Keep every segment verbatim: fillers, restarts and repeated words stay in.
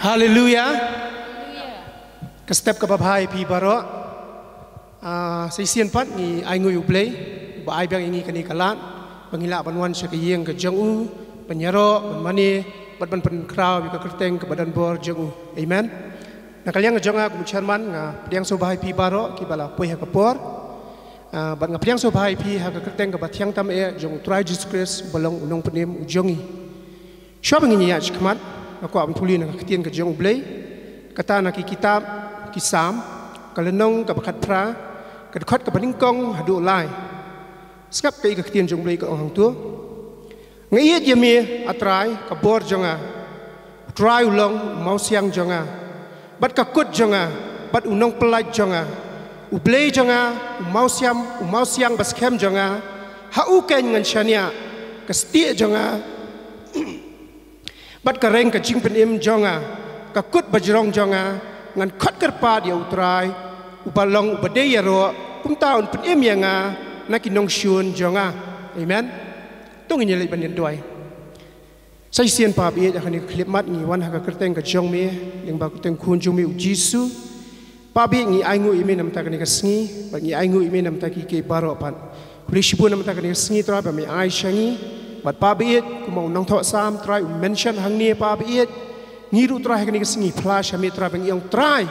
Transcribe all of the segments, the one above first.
Haleluya. Ka step kaba bha ïa phi baroh. Ah, sa shisien pat ngi ai nguh ïa U Blei ba ai biang ïa ngi kane ka lad ba ngi lah ban wan sha ka ïing ka jong u, ban ïaroh, ban mane, bad ban pynkhraw ïa ka kyrteng kaba don bor jong u. Amen. Na ka liang ka jong nga kum u chairman nga pdiang sngewbha ïa phi baroh kiba la poi ha ka por. Ah, bad nga pdiang sngewbha ïa phi ha ka kyrteng kaba thiang tam eh jong U Trai Jisu Khrist uba long U Nongpynim u jong ngi. Shuwa ba ngin ïaid shakhmat, nga kwah ban pule na ka ktien ka jong U Blei, kata na ki kitab ki Salm, ka lynnong kaba khatphra, ka dkhot kaba nyngkong haduh lai. Sngap kaei ka ktien jong U Blei ka ong hangto. Nga ïeit ïa me, A Trai, ka bor jong nga. U Trai u long u mawsiang jong nga, bad ka kut jong nga, bad u nongpyllait jong nga. U Blei jong nga, u mawsiang, u mawsiang ba skhem jong nga. Ha u keiñ ngan shaniah, ka stieh jong nga bad ka reng ka jingpynim jong nga, ka kut bajrong jong nga. Ngan khot kyrpad ïa U Trai, uba long uba dei ïaroh, kumta un pynim ïa nga na ki nongshun jong nga. Amen. To ngin ïa leit ban ïa duwai. Sa shisien Pa baieit, ha kane ka khyllipmat ngi wan ha ka kyrteng ka jong me, lyngba ka kyrteng khun jong me U Jisu. Pa baieit, ngi ai nguh ïa me namar kane ka sngi, bad ngi ai nguh ïa me namar ki kiei baroh pat. Khublei shibun namar kane ka sngi Trai ba me ai sha ngi. Bad Pa baieit, kumba u nongthoh Salm Trai u mention hangne Pa baieit, ngi ruh Trai ha kane ka sngi phla sha me Trai ba ngi ong Trai,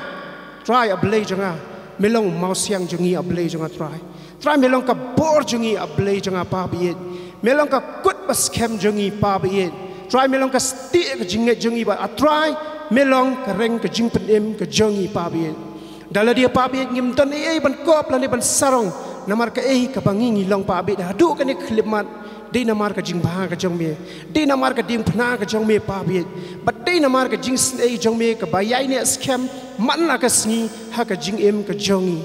Trai A Blei jong nga, me long u mawsiang jong ngi A Blei jong nga Trai. Trai me long ka bor jong ngi A Blei jong nga Pa baieit. Me long ka kut ba skhem jong ngi Pa baieit. Trai me long ka stieh ka jingngeit jong ngi bad A Trai me long ka reng ka jingpynim ka jong ngi Pa baieit. Da lade Pa baieit ngim don ei ei ban kop lane ban sarong namar kaei kaba ngi ngi long Pa baieit haduh kane ka khyllipmat. Dei namar ka jingbha ka jong me, dei namar ka diengphna ka jong me Pa baieit, bad dei namar ka jingsnei jong me kaba ïaineh skhem man la ka sngi ha ka jingim ka jong ngi.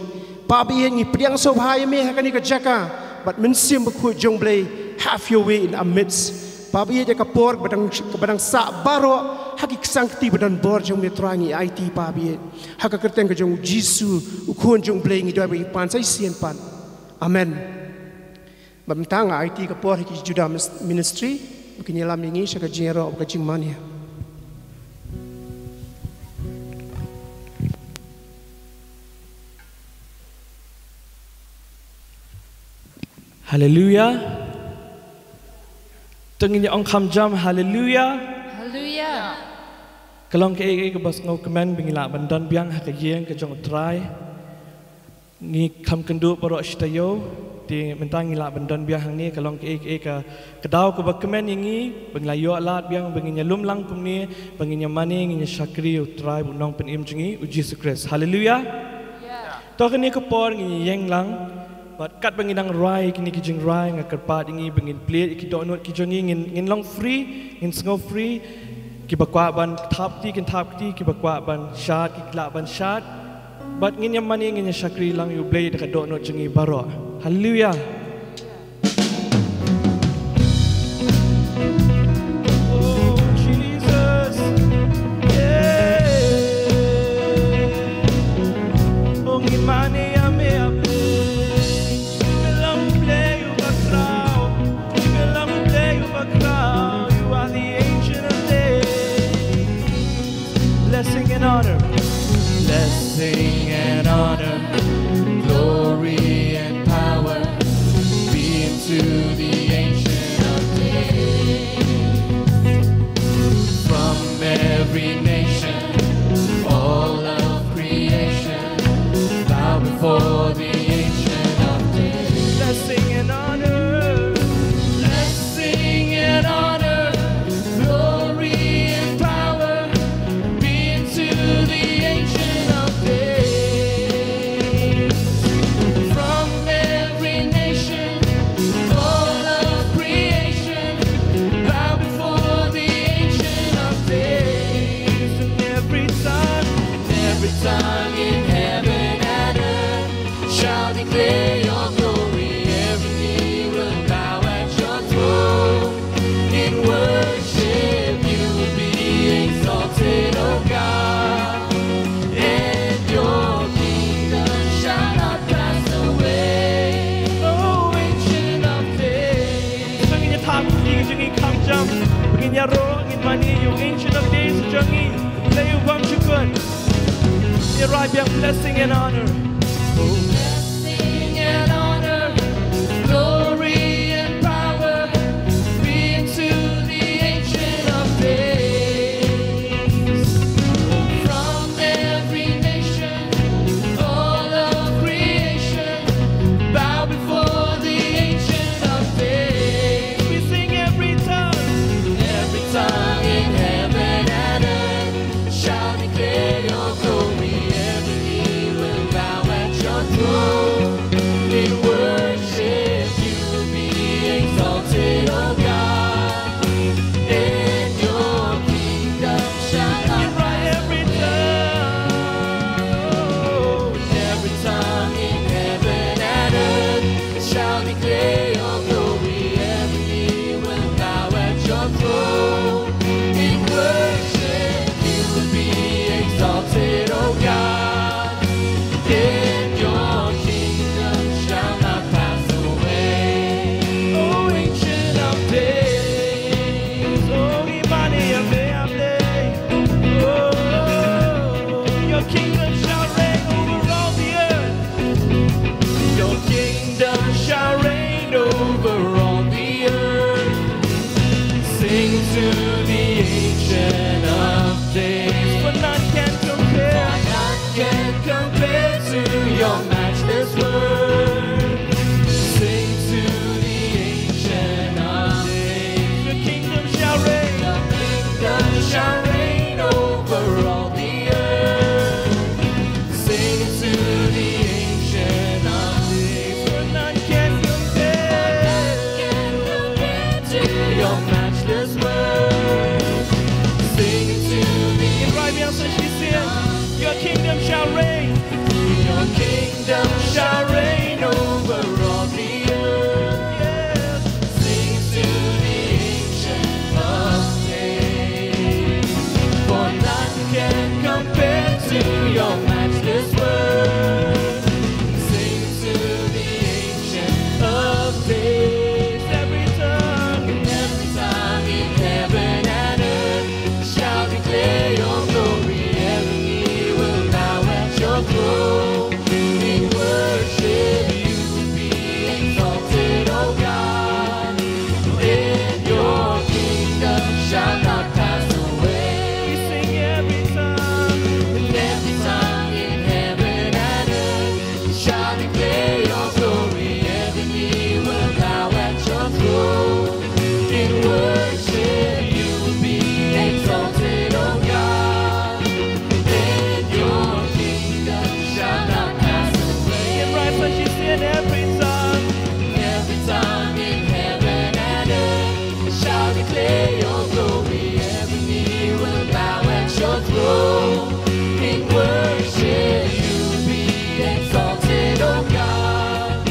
Pa baieit, ngi pdiang sngewbha ïa me ha kane ka jaka, bad Mynsiem Bakhuid jong U Blei, have your way in our midst. Pa baieit, ïa ka por kaba dang, kaba dang sah baroh ha ki ksangkti ba don bor jong me Trai ngi aiti Pa baieit. Ha ka kyrteng ka jong U Jisu, U Khun jong U Blei ngi duwai bad ngi pan sa shisien pat. Amen. Bad mynta nga aiti ka por ha ki Judah Mis-, Ministry ba kin ïalam ïa ngi sha ka jingïaroh bad ka jingmane. Haleluya. To ngin ïa ong kham jam haleluya. Haleluya. Ka long kaei kaei kaba sngewkmen ba ngi lah ban don biang ha ka ïing ka jong U Trai. Ngi kham kynduh baroh shi taïew, te mynta ngi lah ban don biang hangne, ka long kaei kaei ka, ka daw kaba kmen ïa ngi ba ngi la ïoh lad biang ba ngin ïa lum lang kumne, ba ngin ïa mane, ngin ïa shakri ïa U Trai bad U Nongpynim jong ngi U Jisu Khrist. Haleluya. To kane ka por ngin ïeng lang. Bad katba ngi dang rwai kine ki jingrwai, nga kyrpad ïa ngi ba ngin plie ïa ki dohnud ki jong ngi, ngin, ngin long free, ngin sngew free. Kiba kwah ban thap kti kin thap kti, kiba kwah ban shad ki lah ban shad. Bad ngin ïa mane, ngin ïa shakri lang ïa U Blei da ka dohnud jong ngi baroh. Haleluya. Oh, Jesus. Yeah. Oh, ngin mane ïa me, ïa me. Me long Blei uba khraw. Me long Blei uba khraw. You are the Ancient of Days. Blessing and honor. Blessing and honor, glory and power be to the Ancient of Days. From every nation, all of creation, bow before the Ancient of Days. Blessing and honor, blessing and honor, glory and power be to the Ancient of Days. From every nation, all of creation, bow before the Ancient of Days. And every tongue, every tongue in heaven and earth shall declare your glory. Every knee will bow at your throne. In worship you will be exalted, O God. And your kingdom shall not pass away. O Ancient of Days. Ngin ïa thap kti jong ngi kham jam. Ngin ïaroh, ngin mane ïa U Ancient of Days jong ngi. Blei u bymjukut. Ïa rai biang blessing and honor. Blessing and honor, glory and power be to the Ancient of Days. From every nation, all of creation, bow before the Ancient of Days. We sing every tongue. Every tongue in heaven and earth shall declare your glory. Every knee will bow at your throne. We worship you, be exalted, O God. In your kingdom shall not pass away. Every tongue in heaven and earth shall declare your glory. Every knee will bow at your throne. In worship you will be exalted, O God. In your kingdom shall not pass away. O Ancient of Days, O Imani Ame Ame. Oh, your kingdom shall reign over all the earth. Your kingdom shall reign over all the earth. Sing to the Ancient of Days. For none can compare. For none can compare to your matchless worth. Sing to the Ancient of Days. Your kingdom shall reign. Your kingdom shall reign over all the earth. Sing to the Ancient of Days. For none can compare. None can compare to your matchless worth. Sing to the Rai biang sa shisien. Your kingdom shall reign. Your kingdom shall reign over all the earth. Yes. Sing to the Ancient of Days. For none can compare to your matchless worth. Sing to the Ancient of Days. Every tongue, every tongue in heaven and earth shall declare your glory. Every knee will bow at your throne. In worship you will be exalted, O God. In your kingdom shall not pass away. We sing every tongue. And every tongue in heaven and earth shall declare your glory. Every knee will bow at your throne. In worship you will be exalted, O God. And your kingdom shall not pass away. Every tongue, every tongue in heaven and earth shall declare your glory. Every knee will bow at your throne. In worship you will be exalted, O God.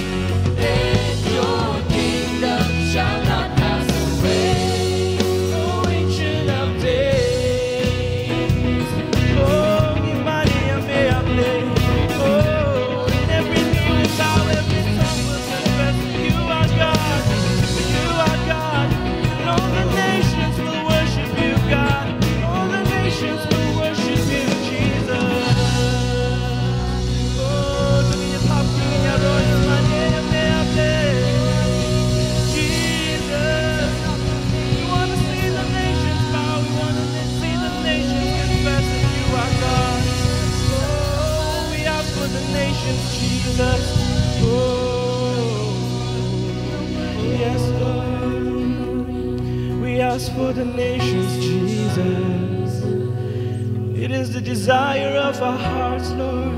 And your kingdom shall not pass away. O Ancient of Days, O Imani Ame Ame. Oh, every knee will bow, every tongue will confess that you are God, you are God. And all the nations will worship you, God. All the nations will worship you, Jesus. Oh, to be the top king, your royal man, yeah, yeah, yeah, yeah. Jesus. We wanna see the nations bow. We wanna see the nations confess that you are God. Oh, we ask for the nations, Jesus. Oh, yes, Lord. We ask for the nations, Jesus. It is the desire of our hearts, Lord.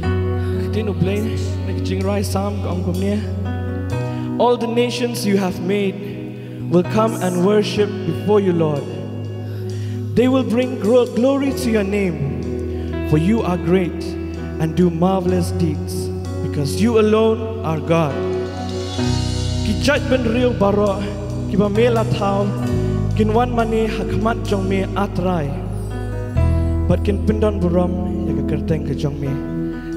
Ka ktien U Blei na ka jingrai Salm ka ong kumne: All the nations you have made will come and worship before you, Lord. They will bring gro- glory to your name, for you are great and do marvelous deeds, because you alone are God. Ki jaitbynriew baroh kiba me la thaw kin wan mane ha khmat jong me, A Trai, bad kin pyndon burom ïa ka kyrteng ka jong me.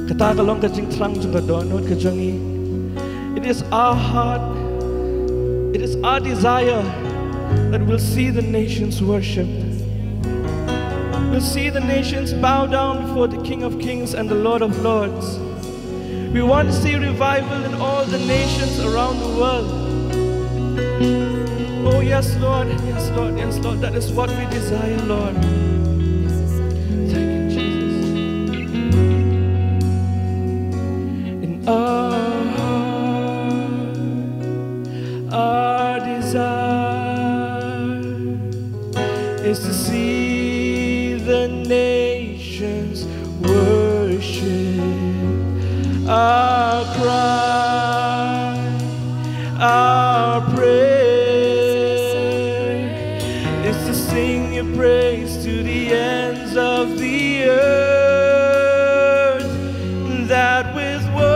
Kata ka long ka jingthrang jong ka dohnud ka jong ngi. It is our heart, it is our desire that we'll see the nations worship We'll see the nations bow down before the King of Kings and the Lord of Lords. We want to see revival in all the nations around the world. Oh, yes, Lord. Yes, Lord. Yes, Lord. That is what we desire, Lord. Thank you, Jesus. In our heart, our desire is to see the nations worship. Our cry, our prayer is to sing your praise to the ends of the earth, that with one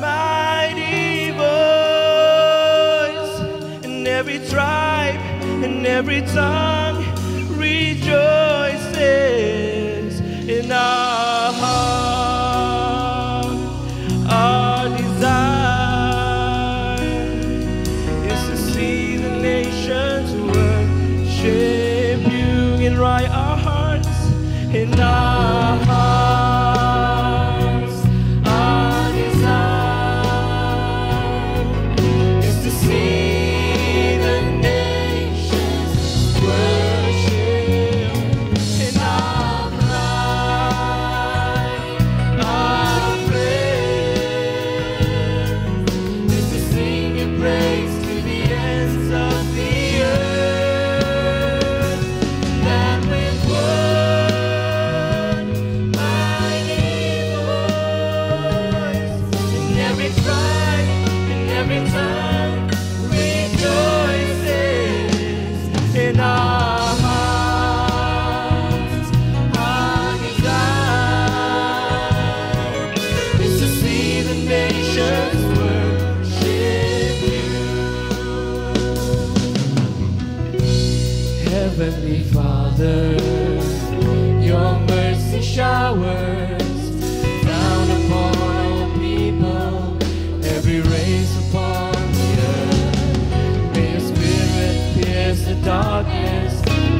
mighty voice, and every tribe and every tongue rejoices. In our heart, our desire is to see the nations worship you. In right our hearts, in our hearts, our desire is to see the nations worship. In our cry, our prayer is to sing your praise to the ends of the earth, that with one mighty voice, and every tribe and every tongue rejoices. In our hearts, our desire is to see the nations worship you. Heavenly Father, your mercy showers down upon all people, every race upon the earth. May your spirit pierce the darkness,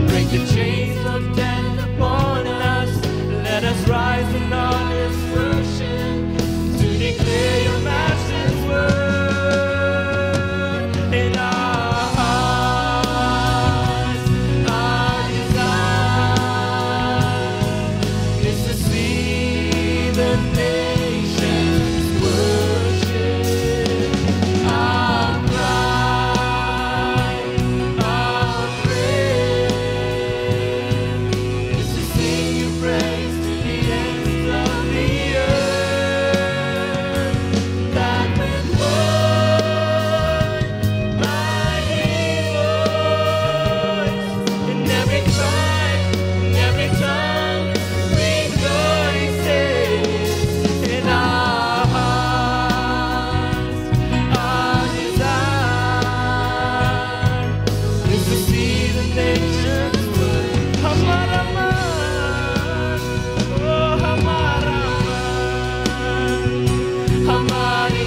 break the chains of death upon us. Let us rise in honest worship to declare your matchless worth. In our hearts, our desire is to see the nations worship. Our cry, our prayer is to sing your praise to the ends of the earth. That with one mighty voice, in every tribe, in every tongue rejoices. In our hearts, our desire is to see the nations worship. Hamar aman, oh, hamar aman, hamari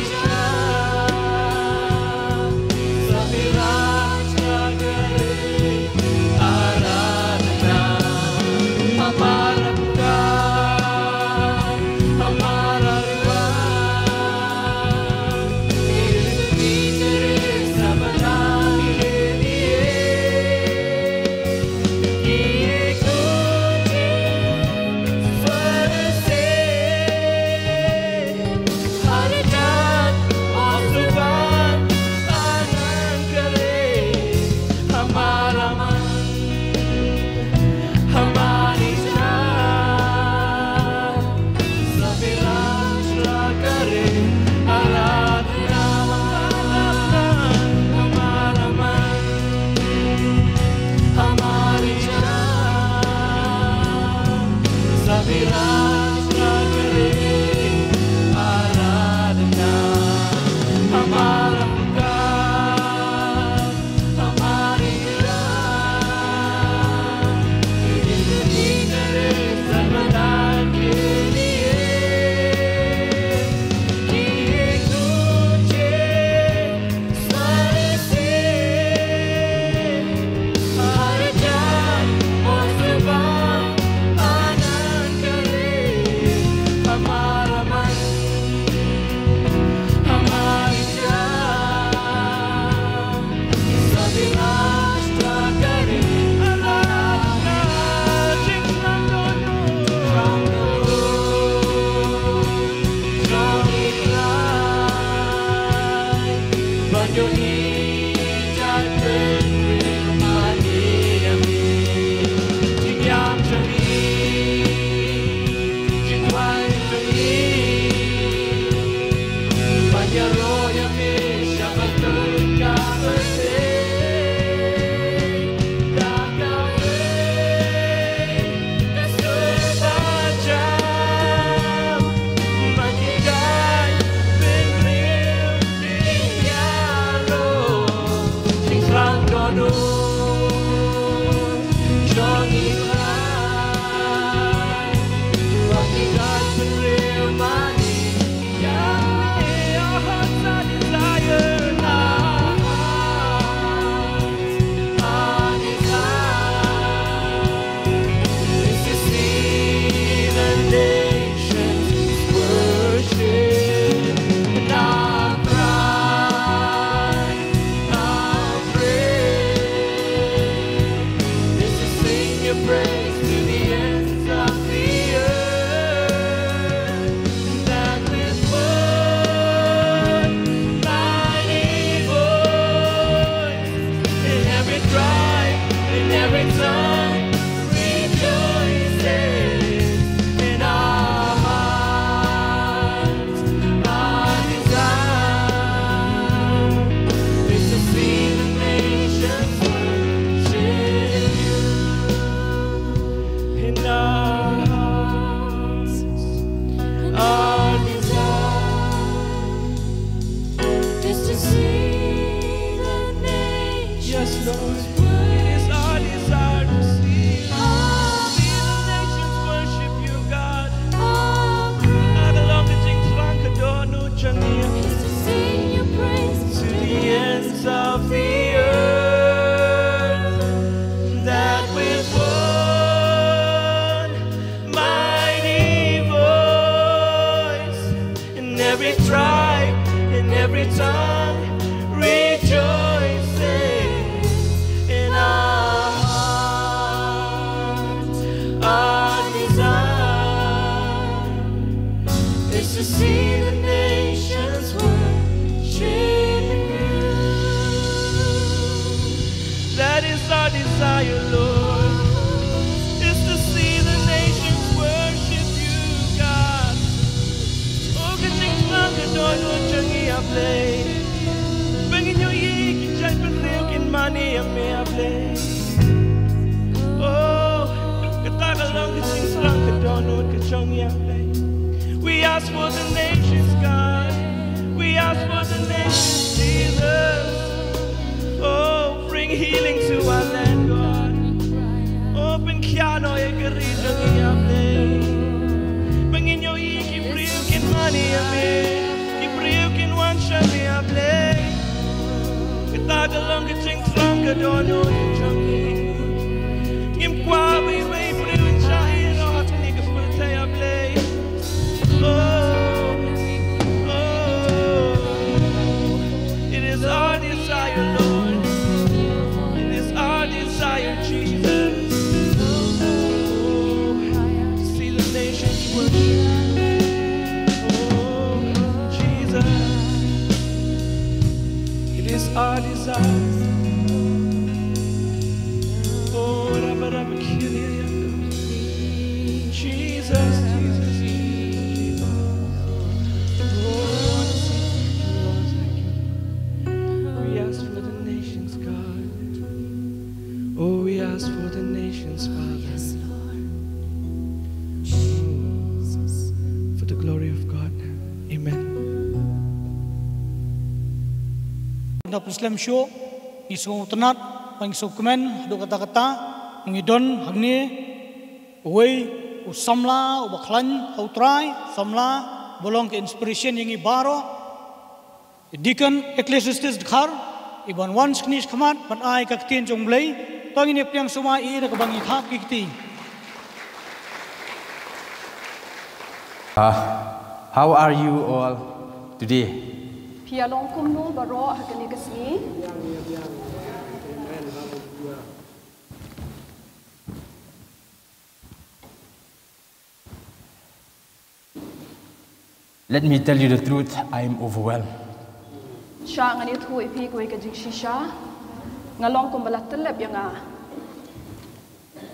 Every tribe and every tongue rejoicing in our hearts. Our desire is to see the nations worship you. That is our desire, Lord, is to see the nations worship you, God. Oh, ka jingthrang ka dohnud jong ngi, A Blei. Ba ngin ïohi ki jaitbynriew kin mane ïa me, A Blei. Oh, kata ka long ka jingthrang ka dohnud ka jong ngi, A Blei. We ask for the nations, God. We ask for the nations, Jesus. Oh, bring healing to our land, God. Oh, pynkhiah noh ïa ka ri jong ngi, A Blei. Ba ngin ïohi ki briew kin mane ïa me. Ki briew kin wan sha me, A Blei. Kata ka long ka jingthrang ka dohnud jong ngi. Ngim kwah ba iwei i briew un shah ïehnoh ha kane ka pyrthei, A Blei. Oh, oh, it is our desire, Lord. It is our desire, Jesus. Oh, to see the nations worship. Oh, Jesus. It is our desire. Oh, Rabba, Rabba, Kyrie, Jesus, Jesus, Jesus. Oh, we ask for the nations, God. Oh, we ask for the nations, Father. For the glory of God. Amen. Ngi sngewtynnat, ngi sngewkmen haduh katta katta, ngi don hangne uwei u samla uba khlaiñ ha U Trai, samla ba long ka inspiration ïa ngi baroh. Deacon Ecclesiastes Dkhar, i ban wan shane shakhmat ban ai ka ktien jong U Blei. To ngin ïa pdiang sngewbha ïa i da kaba ngi thap ki kti. Ah, how are you all today? Phi ïa long kumno baroh ha kane ka sngi? Let me tell you the truth, I am overwhelmed. Sha ngan ïathuh ïa phi kawei ka jingshisha. Nga long kumba la tyllep ïa nga.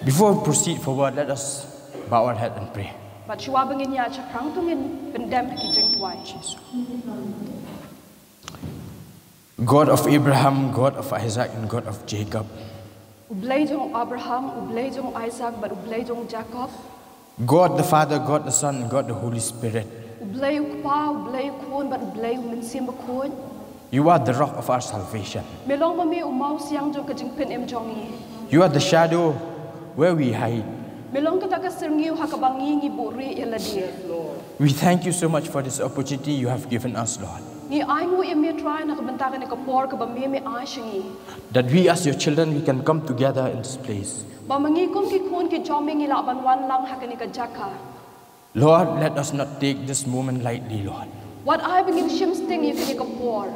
Before we proceed forward, let us bow our head and pray. Bad shuwa ba ngin ïaid shaphrang to ngin pyndem ha ki jingduwai. God of Abraham, God of Isaac, and God of Jacob. U Blei jong u Abraham, U Blei jong u Isaac, bad U Blei jong u Jacob. God the Father, God the Son, and God the Holy Spirit. U Blei u Kpa, U Blei u Khun, bad U Blei u Mynsiem Bakhuid. You are the rock of our salvation. Me long ma me u mawsiang jong ka jingpynim jong ngi. You are the shadow where we hide. Me long kata ka syrngiew ha kaba ngi ngi buhrieh ïa lade. We thank you so much for this opportunity you have given us, Lord. Ngi ainguh ïa me Trai na ka bynta kane ka por kaba me me ai sha ngi. That we as your children, we can come together in this place. Ba ma ngi kum ki khun ki jong me ngi lah ban wan lang ha kane ka jaka. Lord, let us not take this moment lightly, Lord. Wat ai ba ngin shim sting ïa kane ka por.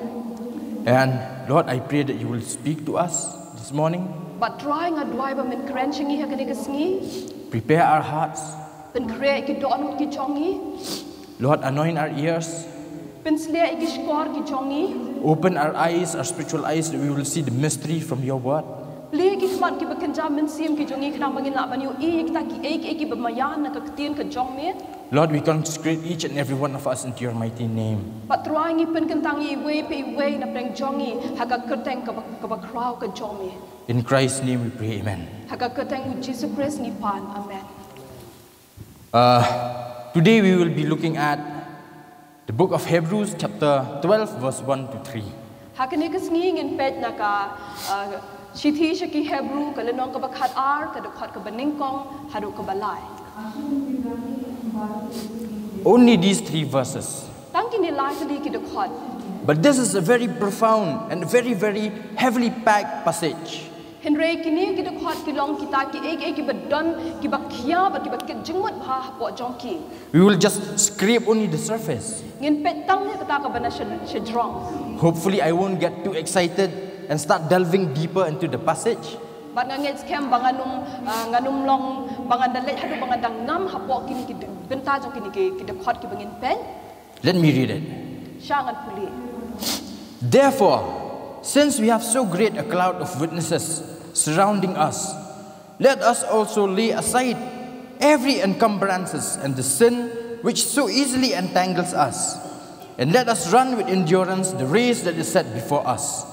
And Lord, I pray that you will speak to us this morning. Bad Trai nga duwai ba men kren sha ngi ha kane ka sngi. Prepare our hearts. Pynkhreh ki dohnud ki jong ngi. Lord, anoint our ears. Pynshlei ïa ki shkor ki jong ngi. Open our eyes, our spiritual eyes, that we will see the mystery from your word. Plie ïa ki khmat kiba kynja mynsiem ki jong ngi khnang ba ngin lah ban ïohi ïa kita kiei kiei kiba maïan na ka ktien ka jong me. Lord, we consecrate each and every one of us into your mighty name. Bad Trai ngi pynkyntang ïa iwei pa iwei na pdeng jong ngi ha ka kyrteng kaba, kaba khraw ka jong me. In Christ's name we pray, amen. Ha ka kyrteng u Jisu Khrist ngi pan, amen. Uh, today we will be looking at the book of Hebrews, chapter twelve, verse one to three. Ha kane ka sngi ngin peit na ka, uh, shithi sha ki Hebru, ka lynnong kaba khatar, ka dkhot kaba nyngkong haduh kaba lai. Only these three verses. Tang kine lai tylli ki dkhot. But this is a very profound and very, very heavily packed passage. Hynrei kine ki dkhot ki long kita kiei kiei kiba don, kiba khia bad kiba kit jingmut bha hapoh jong ki. We will just scrape only the surface. Ngin peit tang ïa kata kaba na sha, shajrong. Hopefully, I won't get too excited and start delving deeper into the passage. Bad nga ngeit skhem ba ngan ym, ah, ngan ym long ba ngan da leit haduh ba ngan da ngam hapoh kine ki bynta jong kine ki, ki dkhot kiba ngin peit. Let me read it. Sha ngan pule. Therefore, since we have so great a cloud of witnesses surrounding us, let us also lay aside every encumbrances and the sin which so easily entangles us, and let us run with endurance the race that is set before us,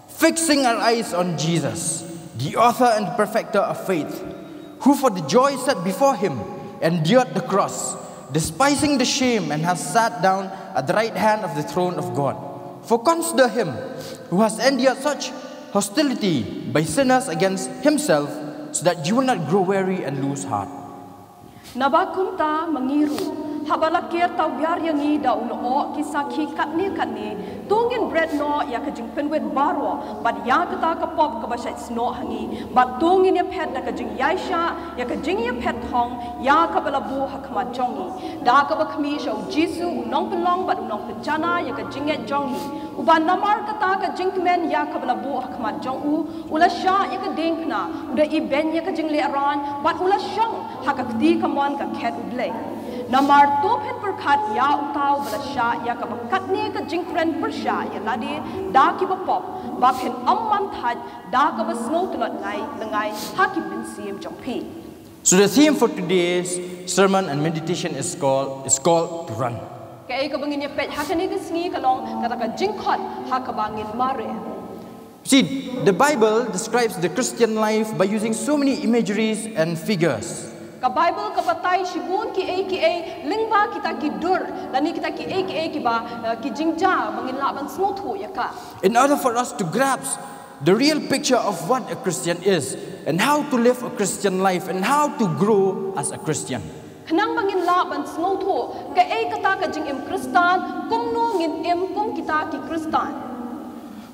fixing our eyes on Jesus, the author and perfecter of faith, who for the joy set before him endured the cross, despising the shame, and has sat down at the right hand of the throne of God. For consider him who has endured such hostility by sinners against himself, so that you will not grow weary and lose heart. Naba kumta ma ngi ruh, haba la ker tawiar ïa ngi da u lyoh ki sakhi katne katne, to ngin bret noh ïa ka jingpynwit baroh bad ïa kata ka pop kaba shait snoh ha ngi, bad to ngin ïaphet da ka jingïaishah ïa ka jingïaphet thong ïa kaba la buh ha khmat jong ngi, da kaba khmih sha u Jisu u nongpynlong bad u nongpynjanai ïa ka jingngeit jong ngi, uba namar kata ka jingkmen ïa kaba la buh ha khmat jong u, u la shah ïa ka diengphna, u da ibeiñ ïa ka jinglehrain, bad u la shong ha ka kti kamon ka khet U Blei. Namar to phin pyrkhat ïa uta uba la shah ïa kaba katne ka jingkren pyrshah ïa lade da kiba pop, ba phin ym man thait da kaba sngewtlot ngai lyngngai ha ki mynsiem jong phi. So the theme for today's sermon and meditation is called is called to run. Kaei kaba ngin ïapeit ha kane ka sngi ka long kata ka jingkhot ha kaba ngin mareh. See, the Bible describes the Christian life by using so many imageries and figures. Ka Baibl ka batai shibun kiei kiei lyngba kita ki dur lane kita kiei kiei kiba, eh, ki jingjia ba ngin lah ban sngewthuh ïa ka. In order for us to grasp the real picture of what a Christian is and how to live a Christian life and how to grow as a Christian. Khnang ba ngin lah ban sngewthuh kaei kata ka jingim Khristan, kumno ngin im kum kita ki Khristan.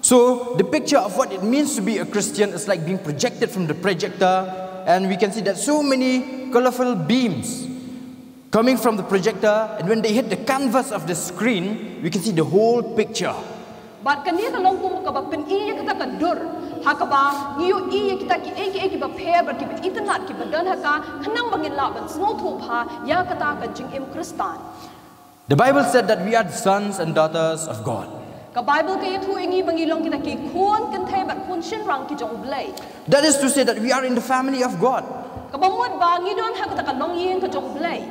So, the picture of what it means to be a Christian is like being projected from the projector, and we can see that so many colorful beams coming from the projector, and when they hit the canvas of the screen, we can see the whole picture. Bad kane ka long kum kaba pyni ïa kata ka dur ha kaba ngi ïohi ïa kita kiei kiei kiba pher bad kiba itynnad kiba don ha ka, khnang ba ngin lah ban sngewthuh bha ïa kata ka jingim Khristan. The Bible said that we are the sons and daughters of God. Ka Baibl ka ïathuh ïa ngi ba ngi long kita ki khun kynthei bad khun shynrang ki jong U Blei. That is to say that we are in the family of God. Kaba mut ba ngi don ha kata ka longïing ka jong U Blei.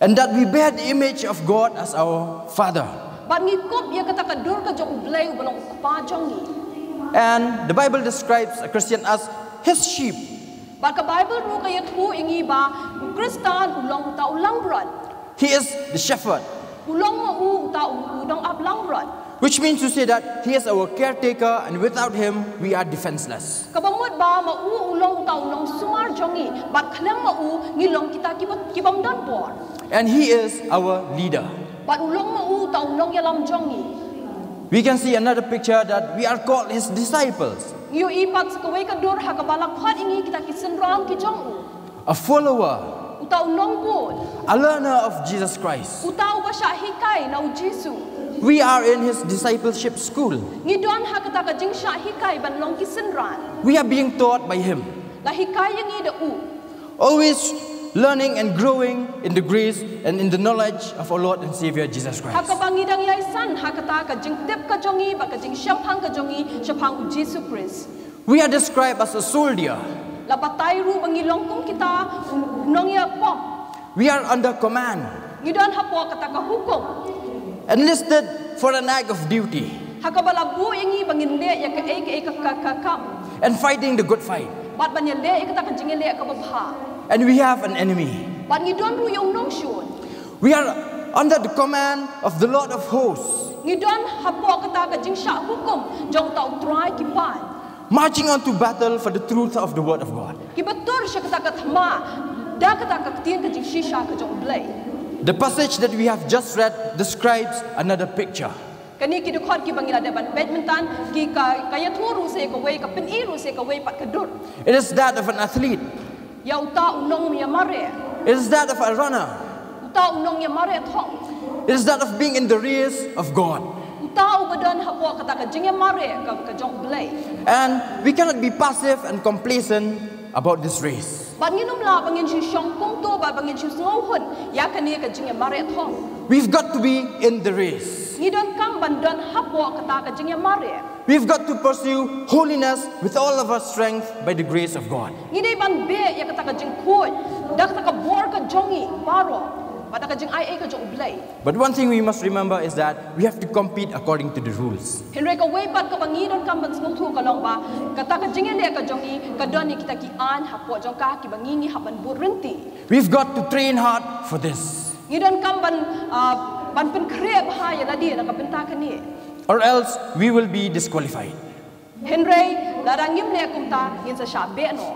And that we bear the image of God as our Father. Bad ngi kup ïa kata ka dur ka jong U Blei uba long U Kpa jong ngi. And the Bible describes a Christian as his sheep. Bad ka Baibl ruh ka ïathuh ïa ngi ba u Khristan u long uta u langbrot. He is the shepherd. U long ma u uta u, u nongap langbrot. Which means to say that he is our caretaker and without him we are defenseless. Kaba mut ba ma u u long uta u nongsumar jong ngi bad khlem ma u ngi long kita kiba, kibym don bor. And he is our leader. Bad u long ma u uta u nongïalam jong ngi. We can see another picture that we are called his disciples. Ngi ïohi pat sa kawei ka dur ha kaba la khot ïa ngi kita ki synran ki jong u. A follower. Uta u nongbud. A learner of Jesus Christ. Uta uba shah hikai na u Jisu. We are in his discipleship school. Ngi don ha kata ka jingshah hikai ban long ki synran. We are being taught by him. La hikai ïa ngi da u. Always learning and growing in the grace and in the knowledge of our Lord and Savior Jesus Christ. Ha kaba ngi dang ïai san ha kata ka jingtip ka jong ngi bad ka jingshemphang ka jong ngi shaphang u Jisu Khrist. We are described as a soldier. La batai ruh ba ngi long kum kita u nongïapop. We are under command. Ngi don hapoh kata ka hukum. Enlisted for an act of duty. Ha kaba la buh ïa ngi ba ngin leh ïa kaei kaei ka, ka, ka kam. And fighting the good fight. Bad ban ïaleh ïa kata ka jingïaleh kaba bha. And we have an enemy. Bad ngi don ruh ïa u nongshun. We are under the command of the Lord of hosts. Ngi don hapoh kata ka jingshah hukum jong uta u Trai ki paid. Marching on to battle for the truth of the word of God. Kiba tur sha kata ka thma da kata ka ktien ka jingshisha ka jong U Blei. The passage that we have just read describes another picture. Kane ki dkhot kiba ngi la dep ban peit mynta, ki ka, ka ïathuh ruh sa ïa kawei, ka pyni ruh sa ïa kawei pat ka dur. It is that of an athlete. Ïa uta u nongïamareh. It is that of a runner. Uta u nongïamareh thong. It is that of being in the race of God. Uta uba don hapoh kata ka jingïamareh ka, ka jong U Blei. And we cannot be passive and complacent about this race. Bad ngin ym lah ba ngin shu shong kumto bad ba ngin shu sngewhun ïa kane ka jingïamareh thong. We've got to be in the race. Ngi donkam ban don hapoh kata ka jingïamareh. We've got to pursue holiness with all of our strength by the grace of God. Ngi dei ban beh ïa kata ka jingkhuid da kata ka bor ka jong ngi baroh, bad da ka jingai ei ka jong U Blei. But one thing we must remember is that we have to compete according to the rules. Hynrei kawei pat kaba ngi donkam ban sngewthuh ka long ba kata ka jingïaleh ka jong ngi ka don ïa kita ki aiñ hapoh jong ka kiba ngi ngi hap ban bud rynti. We've got to train hard for this. Ngi donkam ban, ah, ban pynkhreh bha ïa lade na ka bynta kane. Or else we will be disqualified. Hynrei lada ngim leh kumta ngin sa shah beh noh.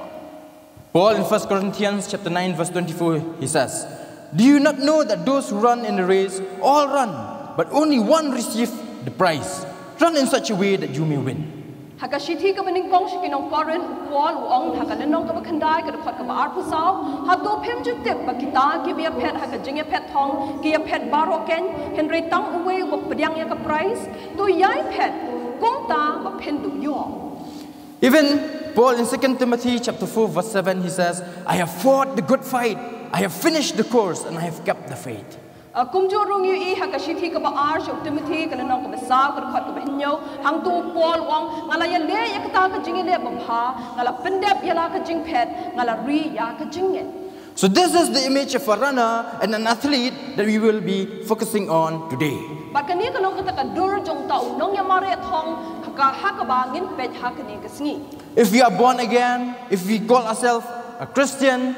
Paul in First Corinthians chapter nine verse twenty-four, he says, "Do you not know that those who run in the race all run, but only one receive the prize? Run in such a way that you may win." Ha ka shithi kaba nyngkong sha ki nong Korinth, u Paul u ong ha ka lynnong kaba khyndai ka dkhot kaba arphew saw, hato phim ju tip ba kita kiba ïaphet ha ka jingïaphet thong ki ïaphet baroh keiñ, hynrei tang uwei uba pdiang ïa ka prize? To ïai phet kumta ba phin dup ïoh. Even Paul in Second Timothy chapter four verse seven, he says, "I have fought the good fight, I have finished the course, and I have kept the faith." Ah, kumjuh ruh ngi ïohi ha ka shithi kaba ar sha u Timothy ka lynnong kaba saw ka dkhot kaba hynñiew, hangto u Paul u ong, nga la ïaleh ïa kata ka jingïaleh babha, nga la pyndep ïa la ka jingphet, nga la ri ïa ka jingngeit. So this is the image of a runner and an athlete that we will be focusing on today. Bad kane ka long kata ka dur jong uta u nongïamareh thong ha ka, ha kaba ngin peit ha kane ka sngi. If we are born again, if we call ourselves a Christian,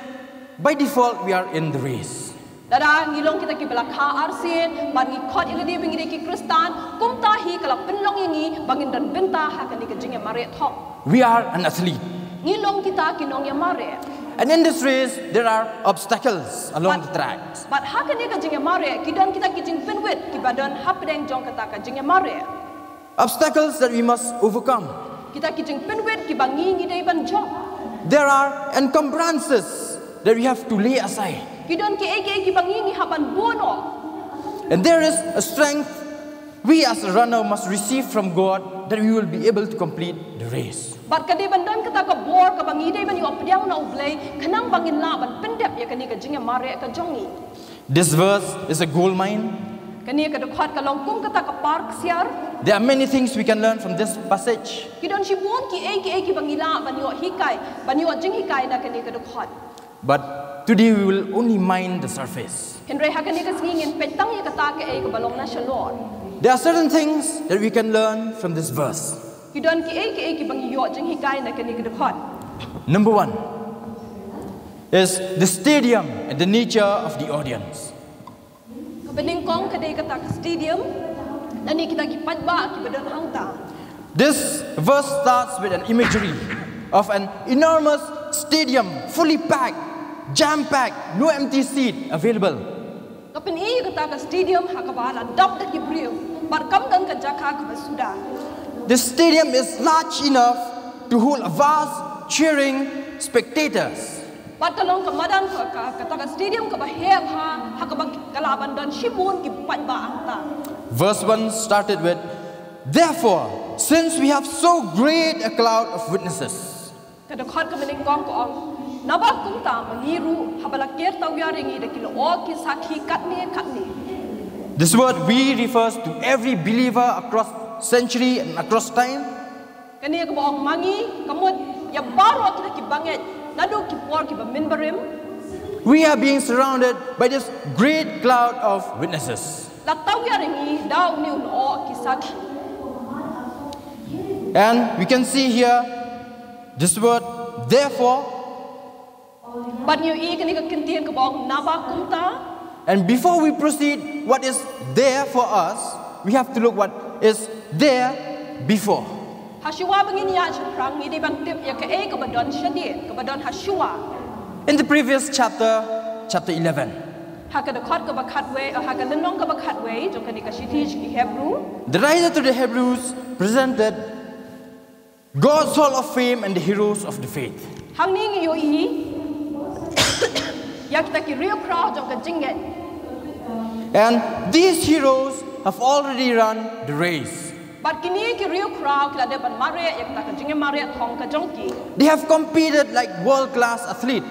by default we are in the race. Lada ngi long kita kiba la kha arsien bad ngi khot ïa lade ba ngi dei ki Khristan, kumta hi ka la pynlong ïa ngi ba ngin don bynta ha kane ka jingïamareh thong. We are an athlete. Ngi long kita ki nongïamareh. And in this race, there are obstacles along the track. Bad ha kane ka jingïamareh ki don kita ki jingpynwit kiba don hapdeng jong kata ka jingïamareh. Obstacles that we must overcome. Kita ki jingpynwit kiba ngi ngi dei ban jop. There are encumbrances that we have to lay aside. Ki don kiei kiei kiba ngi ngi hap ban buh noh. And there is a strength we as a runner must receive from God that we will be able to complete the race. Bad ka dei ban don kata ka bor kaba ngi dei ban ïoh pdiang na U Blei khnang ba ngin lah ban pyndep ïa kane ka jingïamareh ka jong ngi. This verse is a gold mine. Kane ka dkhot ka long kum kata ka par ksiar. There are many things we can learn from this passage. Ki don shibun kiei kiei kiba ngi lah ban ïoh hikai, ban ïoh jinghikai na kane ka dkhot. But today we will only mine the surface. Hynrei ha kane ka sngi ngin peit tang ïa kata kaei kaba long na shalor. There are certain things that we can learn from this verse. Ki don kiei kiei kiba ngi ïoh jinghikai na kane ka dkhot. Number one is the stadium and the nature of the audience. Kaba nyngkong ka dei kata ka stadium lane kita ki paidbah kiba don hangta. This verse starts with an imagery of an enormous stadium, fully packed, jam-packed, no empty seat available. Ka pyni ïa kata ka stadium ha kaba la dap da ki briew bad kam don ka jaka kaba suda. The stadium is large enough to hold a vast cheering spectators. Bad ka long ka madan ka, ka, kata ka stadium kaba heh bha ha kaba ka lah ban don shibun ki paidbah hangta. Verse one started with, "Therefore, since we have so great a cloud of witnesses." Ka dkhot kaba nyngkong ka ong, naba kumta ma ngi ruh haba la ker tawiar ïa ngi da ki lyoh ki sakhi katne katne. This word "we" refers to every believer across century and across time. Kane kaba ong ma ngi ka mut ïa baroh kita kiba ngeit naduh ki por kiba mynbarim. We are being surrounded by this great cloud of witnesses. La tawiar ïa ngi da une u lyoh ki sakhi. And we can see here this word "therefore." Bad ngi ïohi kane ka kyntien kaba ong naba kumta. And before we proceed, what is there for us, we have to look what is there before. Ha shuwa ba ngin ïaid shaphrang ngi dei ban tip ïa kaei kaba don shadien, kaba don ha shuwa. In the previous chapter, chapter eleven, Ha ka dkhot kaba khatwei, ha ka lynnong kaba khatwei jong kane ka shithi sha ki Hebru, the writer to the Hebrews presented God's Hall of Fame and the heroes of the faith. Hangne ngi ïohi ïa kita ki riewkhraw jong ka jingngeit. And these heroes have already run the race. Bad kine ki riewkhraw ki la dep ban mareh ïa kata ka jingmareh thong ka jong ki. They have competed like world class athlete.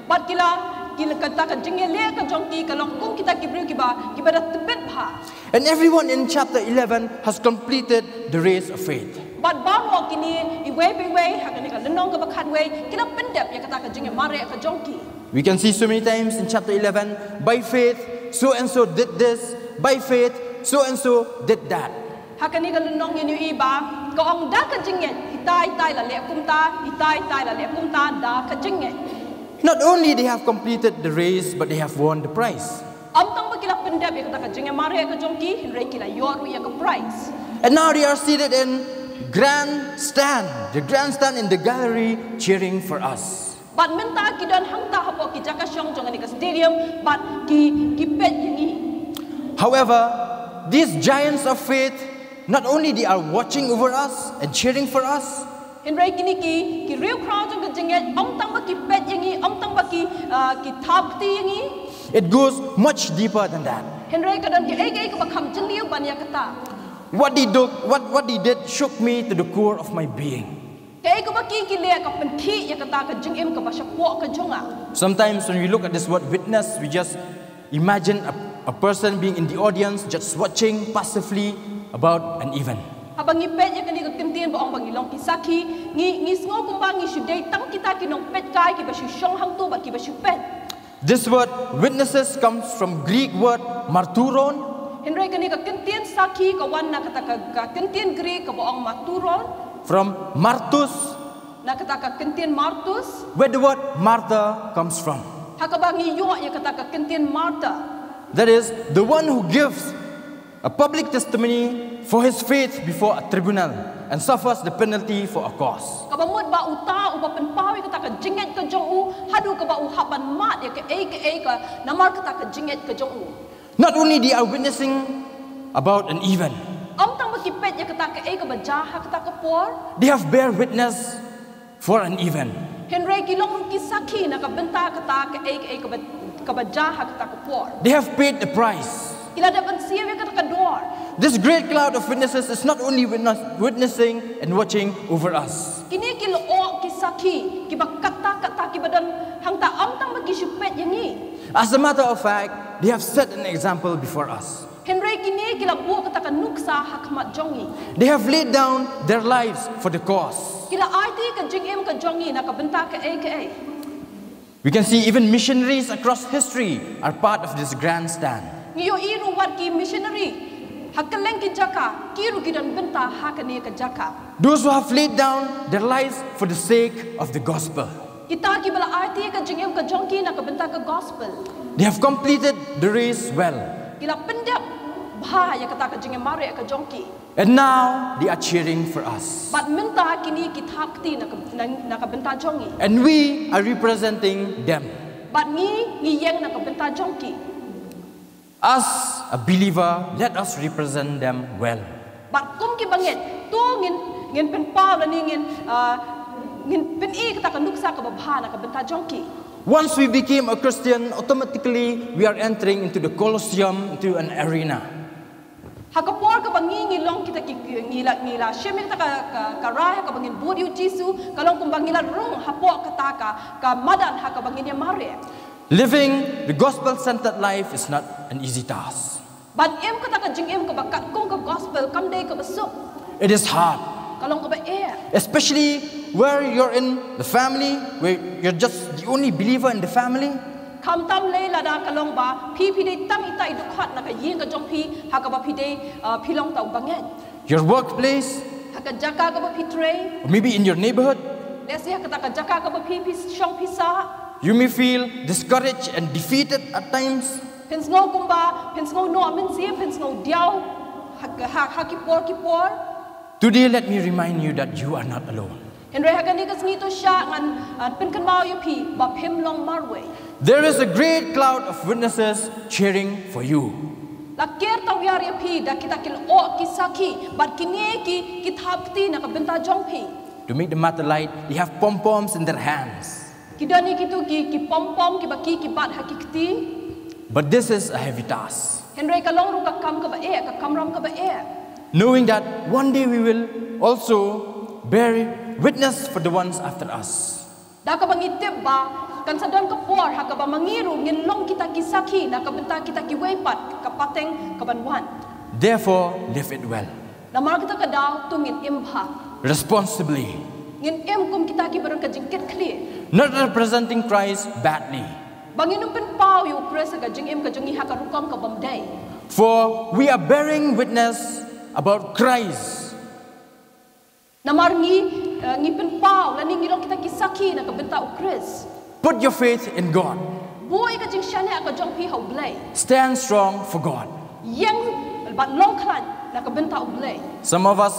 Bad ki la, ki la, kata ka jingïaleh ka jong ki ka long kum kita ki briew kiba, kiba da tbit bha. And everyone in chapter eleven has completed the race of faith. Bad baroh kine iwei pa iwei ha kane ka lynnong kaba khatwei ki la pyndep ïa kata ka jingmareh ka jong ki. We can see so many times in chapter eleven, by faith, so and so did this, by faith, so and so did that. Ha kane ka lynnong ngi ïohi ba ka ong da ka jingngeit, ita ita i la leh kumta, ita ita i la leh kumta, da ka jingngeit. Not only they have completed the race, but they have won the prize. Ym tang ba ki la pyndep ïa kata ka jingmareh ka jong ki, hynrei ki la ïoh ruh ïa ka prize. And now they are seated in grandstand, the grandstand in the gallery, cheering for us. Bad mynta ki don hangta hapoh ki jaka shong jong kane ka stadium, bad ki, ki peit ïa ngi. However, these giants of faith, not only they are watching over us and cheering for us, hynrei kine ki, ki riewkhraw jong ka jingngeit, ym tang ba ki peit ïa ngi, ym tang ba ki, ah, ki thap kti ïa ngi. It goes much deeper than that. Hynrei ka don kiei kiei kaba kham jylliew ban ïa kata. What they do, what, what they did shook me to the core of my being. Kaei kaba ki, ki leh ka pynkhih ïa kata ka jingim kaba shapoh ka jong nga. Sometimes when we look at this word witness, we just imagine a, a person being in the audience just watching passively about an event. Haba ngi peit ïa kane ka kyntien ba ong ba ngi long ki sakhi, ngi, ngi sngew kumba ngi shu dei tang kita ki nongpeitkai kiba shu shong hangto bad kiba shu peit. This word witnesses comes from Greek word marturon. Hynrei kane ka kyntien sakhi ka wan na kata ka, ka kyntien Greek kaba ong marturon. From martus. Na kata ka kyntien martus. Where the word martyr comes from. Ha kaba ngi ïoh ïa kata ka kyntien martyr. That is, the one who gives a public testimony for his faith before a tribunal and suffers the penalty for a cause. Kaba mut ba uta uba pynpaw ïa kata ka jingngeit ka jong u, haduh kaba u hap ban mad ïa kaei kaei ka namar kata ka jingngeit ka jong u. Not only they are witnessing about an event. Ym tang ba ki peit ïa kata kaei kaba jia ha kata ka por. They have bear witness for an event. Hynrei ki long ruh ki sakhi na ka bynta kata kaei kaei kaba, kaba jia ha kata ka por. They have paid the price. Ki la dep ban siew ïa kata ka dor. This great cloud of witnesses is not only witness, witnessing and watching over us. Kine ki lyoh ki sakhi kiba katta katta kiba don hangta ym tang ba ki shu peit ïa ngi. As a matter of fact, they have set an example before us. Hynrei kine ki la buh kata ka nuksa ha khmat jong ngi. They have laid down their lives for the cause. Ki la aiti ka jingim ka jong ngi na ka bynta kaei kaei. We can see even missionaries across history are part of this grandstand. Ngi ïohi ruh wat ki missionary ha kylleng ki jaka, ki ruh ki don bynta ha kane ka jaka. Those who have laid down their lives for the sake of the gospel. Kita kiba la aiti ka jingim ka jong ki na ka bynta ka gospel. They have completed the race well. Ki la pyndep bha ïa kata ka jingim mareh ka jong ki. And now they are cheering for us. Bad mynta kine ki thap kti na ka, na, na ka bynta jong ngi. And we are representing them. Bad ngi, ngi ïeng na ka bynta jong ki. As a believer, let us represent them well. Bad kum ki bangeit, to ngin, ngin pynpaw lane ngin, ah, ngin pyni kata ka nuksa kaba bha na ka bynta jong ki. Once we became a Christian, automatically we are entering into the Colosseum, into an arena. Ha ka por kaba ngi ngi long kita ki, ngi la, ngi la shim ïa kata ka, ka, ka rai ha kaba ngin bud ïa u Jisu, ka long kumba ngi la rung hapoh kata ka, ka madan ha kaba ngin ïa mareh. Living the gospel-centered life is not an easy task. Ban im kata ka jingim kaba katkum ka gospel kam dei kaba suk. It is hard. Ka long kaba eh. Especially where you're in the family, where you're just the only believer in the family. Khamtam lei lada ka long ba phi phi dei tang ita i dkhot na ka ïing ka jong phi ha kaba phi dei, uh, phi long tang u bangeit. Your workplace. Ha ka jaka kaba phi trei. Or maybe in your neighborhood. Lehse ha kata ka jaka kaba phi phi shong phi sah. You may feel discouraged and defeated at times. Phin sngew kumba, phin sngew noh mynsiem, phin sngew diaw ha, ha, ha ki por ki por. Today, let me remind you that you are not alone. Hynrei ha kane ka sngi to shah ngan, uh, pynkynmaw ïa phi ba phim long marwei. There is a great cloud of witnesses cheering for you. La ker tawiar ïa phi da kita ki lyoh ki sakhi bad kine ki ki thap kti na ka bynta jong phi. To make the matter light, they have pom poms in their hands. Ki don ïa kitu ki ki pom pom kiba ki ki bat ha ki kti. But this is a heavy task. Hynrei ka long ruh ka kam kaba eh, ka kamram kaba eh. Knowing that one day we will also bear witness for the ones after us. Da kaba ngi tip ba kan sa don ka por ha kaba ma ngi ruh ngin long kita ki sakhi na ka bynta kita kiwei pat ka pateng kaban wan. Therefore, live it well, Namar kata ka daw to ngin im bha, responsibly, ngin im kum kita kiba don ka jingkitkhlieh. Not representing Christ badly. Ba ngin ym pynpaw ïa u Khrist ha ka jingim ka jong ngi ha ka rukom ka bym dei. For we are bearing witness about Christ. Namar ngi, eh, ngi pynpaw lane ngi long kita ki sakhi na ka bynta u Khrist. Put your faith in God. Buh ïa ka jingshaniah ka jong phi ha u Blei. Stand strong for God. Ïeng bad long khlaiñ na ka bynta u Blei. Some of us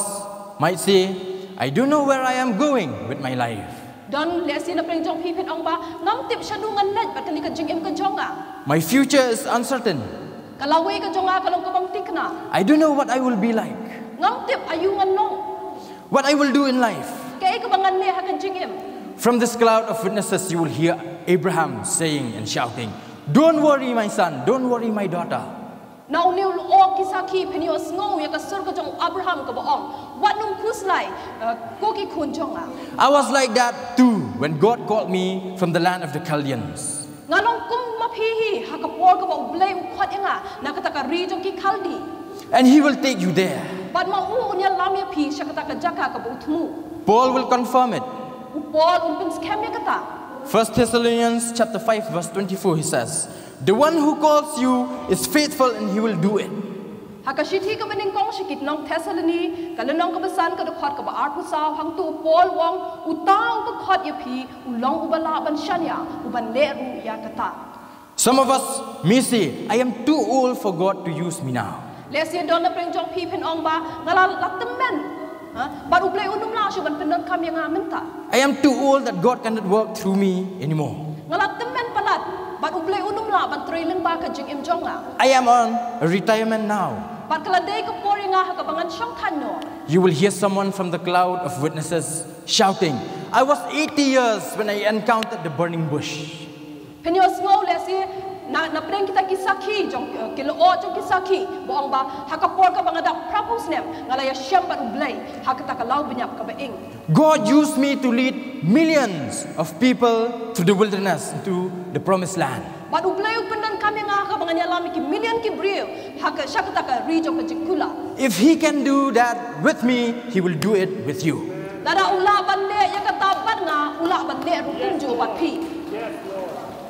might say, I don't know where I am going with my life. Don lehse na pdeng jong phi phin ong ba ngam tip shano ngan leit bad kane ka jingim ka jong nga. My future is uncertain. Ka lawei ka jong nga ka long ka bym thikna. I don't know what I will be like, Ngam tip aïu ngan long. What I will do in life. Kaei kaba ngan leh ha ka jingim. From this cloud of witnesses, you will hear Abraham saying and shouting, Don't worry, my son, don't worry, my daughter. Na une u lyoh ki sakhi phin ïohsngew ïa ka sur ka jong u Abraham kaba ong, wat nym khuslai, eh, ko ki khun jong nga. I was like that too when God called me from the land of the Chaldeans. Nga long kum ma phi hi ha ka por kaba u Blei u khot ïa nga na kata ka ri jong ki Khaldi. And He will take you there. Bad ma u un ïalam ïa phi sha kata ka jaka kaba u thmu. Paul will confirm it. U Paul un pynskhem ïa kata. First Thessalonians chapter five, verse twenty-four, he says, The one who calls you is faithful and he will do it. Ha ka shithi kaba nyngkong sha ki nong Thessaloni, ka lynnong kaba san, ka dkhot kaba arphew saw, hangto u Paul u ong, uta uba khot ïa phi u long uba lah ban shaniah, uban leh ruh ïa kata. Some of us may say, I am too old for God to use me now. Lehse don na pdeng jong phi phin ong ba nga la, la tymmen. Ha? Bad u Blei un ym lah shuh ban pyndonkam ïa nga mynta. I am too old that God cannot work through me anymore. Nga la tymmen palat bad u Blei un ym lah ban trei lyngba ka jingim jong nga. I am on a retirement now. Bad ka la dei ka por ïa nga ha kaba ngan shong thaiñ noh. You will hear someone from the cloud of witnesses shouting, I was eighty years when I encountered the burning bush. Phin ïohsngew lehse na, na pdeng kita ki sakhi jong, eh, ki lyoh jong ki sakhi ba ong ba ha ka por kaba nga dap phraphew snem nga la ïashem bad u Blei ha kata ka law bniap kaba ing. God used me to lead millions of people through the wilderness into the promised land. Bad u Blei u pyndonkam ïa nga ha kaba ngan ïalam ïa ki million ki briew ha ka, sha kata ka ri jong ka jingkular. If He can do that with me, He will do it with you. Lada u lah ban leh ïa kata bad nga, u lah ban leh ruh kumjuh bad phi.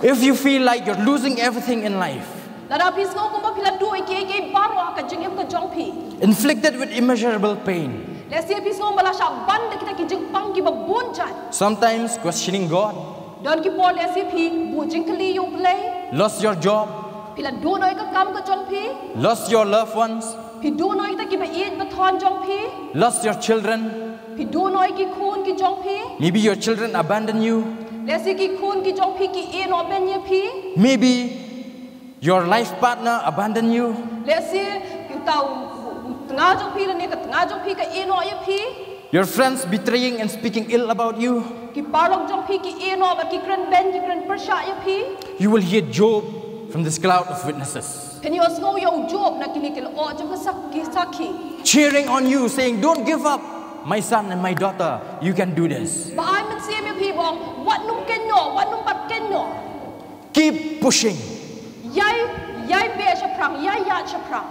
If you feel like you're losing everything in life, Lada phi sngew kumba phi la duh ïa kiei kiei baroh ha ka jingim ka jong phi, inflicted with immeasurable pain, lehse phi sngew ba la shah ban da kita ki jingpang kiba bun jait. Sometimes questioning God, Don ki por lehse phi buh jingkylli ïa u Blei. Lost your job, Phi la duh noh ïa ka kam ka jong phi. Lost your loved ones, Phi duh noh ïa kita kiba ïeit ba thon jong phi. Lost your children. Phi duh noh ïa ki khun ki jong phi. Maybe your children abandon you. Lehse ki khun ki jong phi ki ïeh noh beiñ ïa phi. Maybe your life partner abandon you. Lehse uta u, u, u tnga jong phi lane ka tnga jong phi ka ïeh noh ïa phi. Your friends betraying and speaking ill about you. Ki paralok jong phi ki ïeh noh bad ki kren beiñ, ki kren pyrshah ïa phi. You will hear Job from this cloud of witnesses Phin ïohsngew ïa u Job na kine ki lyoh jong ka sak-, ki sakhi. cheering on you, saying, Don't give up, my son and my daughter, you can do this. Ba ai mynsiem ïa phi ba ong, wat nym kynnoh, wat nym bat kynnoh. Keep pushing. Ïai, ïai beh shaphrang, ïai ïaid shaphrang.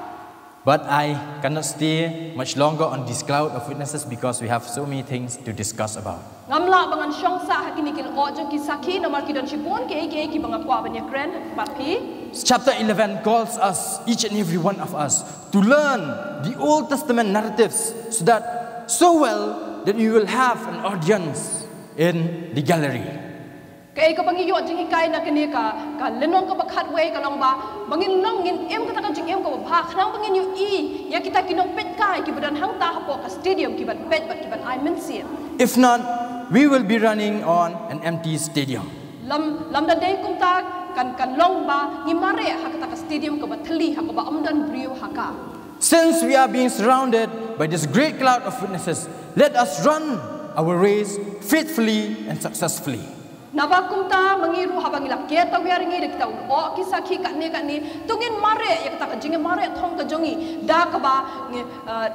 But I cannot stay much longer on this cloud of witnesses because we have so many things to discuss about. Ngam lah ba ngan shong sah ha kine ki lyoh jong ki sakhi namar ki don shibun kiei kiei kiba nga kwah ban ïakren bad phi. Chapter eleven calls us, each and every one of us, to learn the Old Testament narratives so that, so well that we will have an audience in the gallery. Kaei kaba ngi ïoh jinghikai na kane ka, ka lynnong kaba khatwei ka long ba, ba ngin long ngin im kata ka jingim kaba bha, khnang ba ngin ïohi ïa kita ki nongpeitkai kiba don hangta hapoh ka stadium kiban peit bad kiban ai mynsiem. If not, we will be running on an empty stadium. Lym, lymda dei kumta, kan kan long ba ngi mareh ha kata ka stadium kaba thylli ha kaba ym don briew ha ka. Since we are being surrounded by this great cloud of witnesses, let us run our race faithfully and successfully. Naba kumta ma ngi ruh haba ngi la ker tawiar ngi da kita u oh ki sakhi katne katne, to ngin mareh ïa kata ka jingmareh thong ka jong ngi da kaba ngi, uh,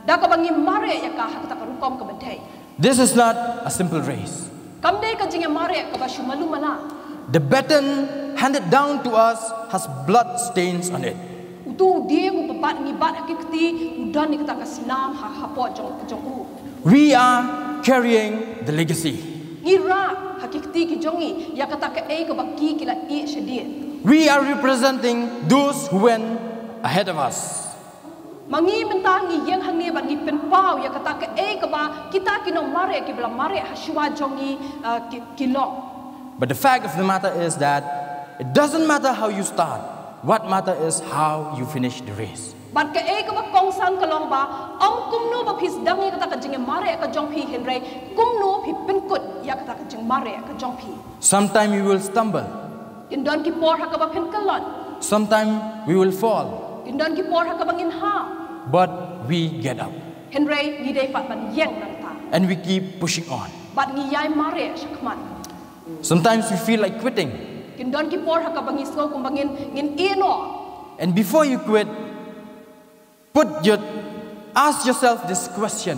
da kaba ngi mareh ïa ka ha kata ka rukom kaba dei. This is not a simple race. Kam dei ka jingmareh kaba shu malu mala. The baton handed down to us has blood stains on it. Utu u dieng uba bat ngi bat ha ki kti u don ïa kata ka snam ha hapoh jong jong u. We are carrying the legacy. Ngi rah ha ki kti ki jong ngi ïa kata kaei kaba ki ki la ïeh shadien. We are representing those who went ahead of us. Ma ngi mynta ngi ïeng hangne bad ngi pynpaw ïa kata kaei kaba kita ki nongmareh kiba la mareh ha shuwa jong ngi, uh, ki, ki long. But the fact of the matter is that it doesn't matter how you start. What matter is how you finish the race. Bad kaei kaba kongsan ka long ba ym kumno ba phi sdang ïa kata ka jingmareh ka jong phi, hynrei kumno phi pynkut ïa kata ka jingmareh ka jong phi. Sometimes we will stumble. Kin don ki por ha kaba phin kyllon. Sometimes we will fall. Kin don ki por ha kaba ngin hap. But we get up. Hynrei ngi dei pat ban ïeng nangta. And we keep pushing on. Bad ngi ïai mareh shakhmat. Sometimes we feel like quitting. Kin don ki por ha kaba ngi sngew kumba ngin ngin ïeh noh. And before you quit, put your, ask yourself this question: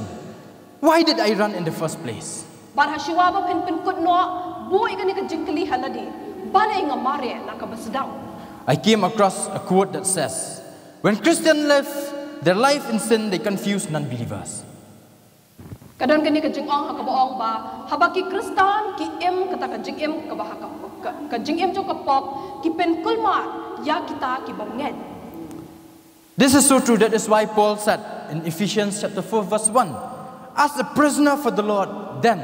Why did I run in the first place? Bad ha shuwa ba phin pynkut noh, buh ïa kane ka jingkylli ha lade: Balei nga mareh na kaba sdang? I came across a quote that says, when Christians live their life in sin, they confuse non-believers. Ka don kane ka jingong ha kaba ong ba haba ki Khristan ki im kata ka jingim kaba ha ka, ka, ka jingim jong ka pop, ki pynkulmar ïa kita kiba ngeit. This is so true. That is why Paul said in Ephesians chapter four verse one, as a prisoner for the Lord, then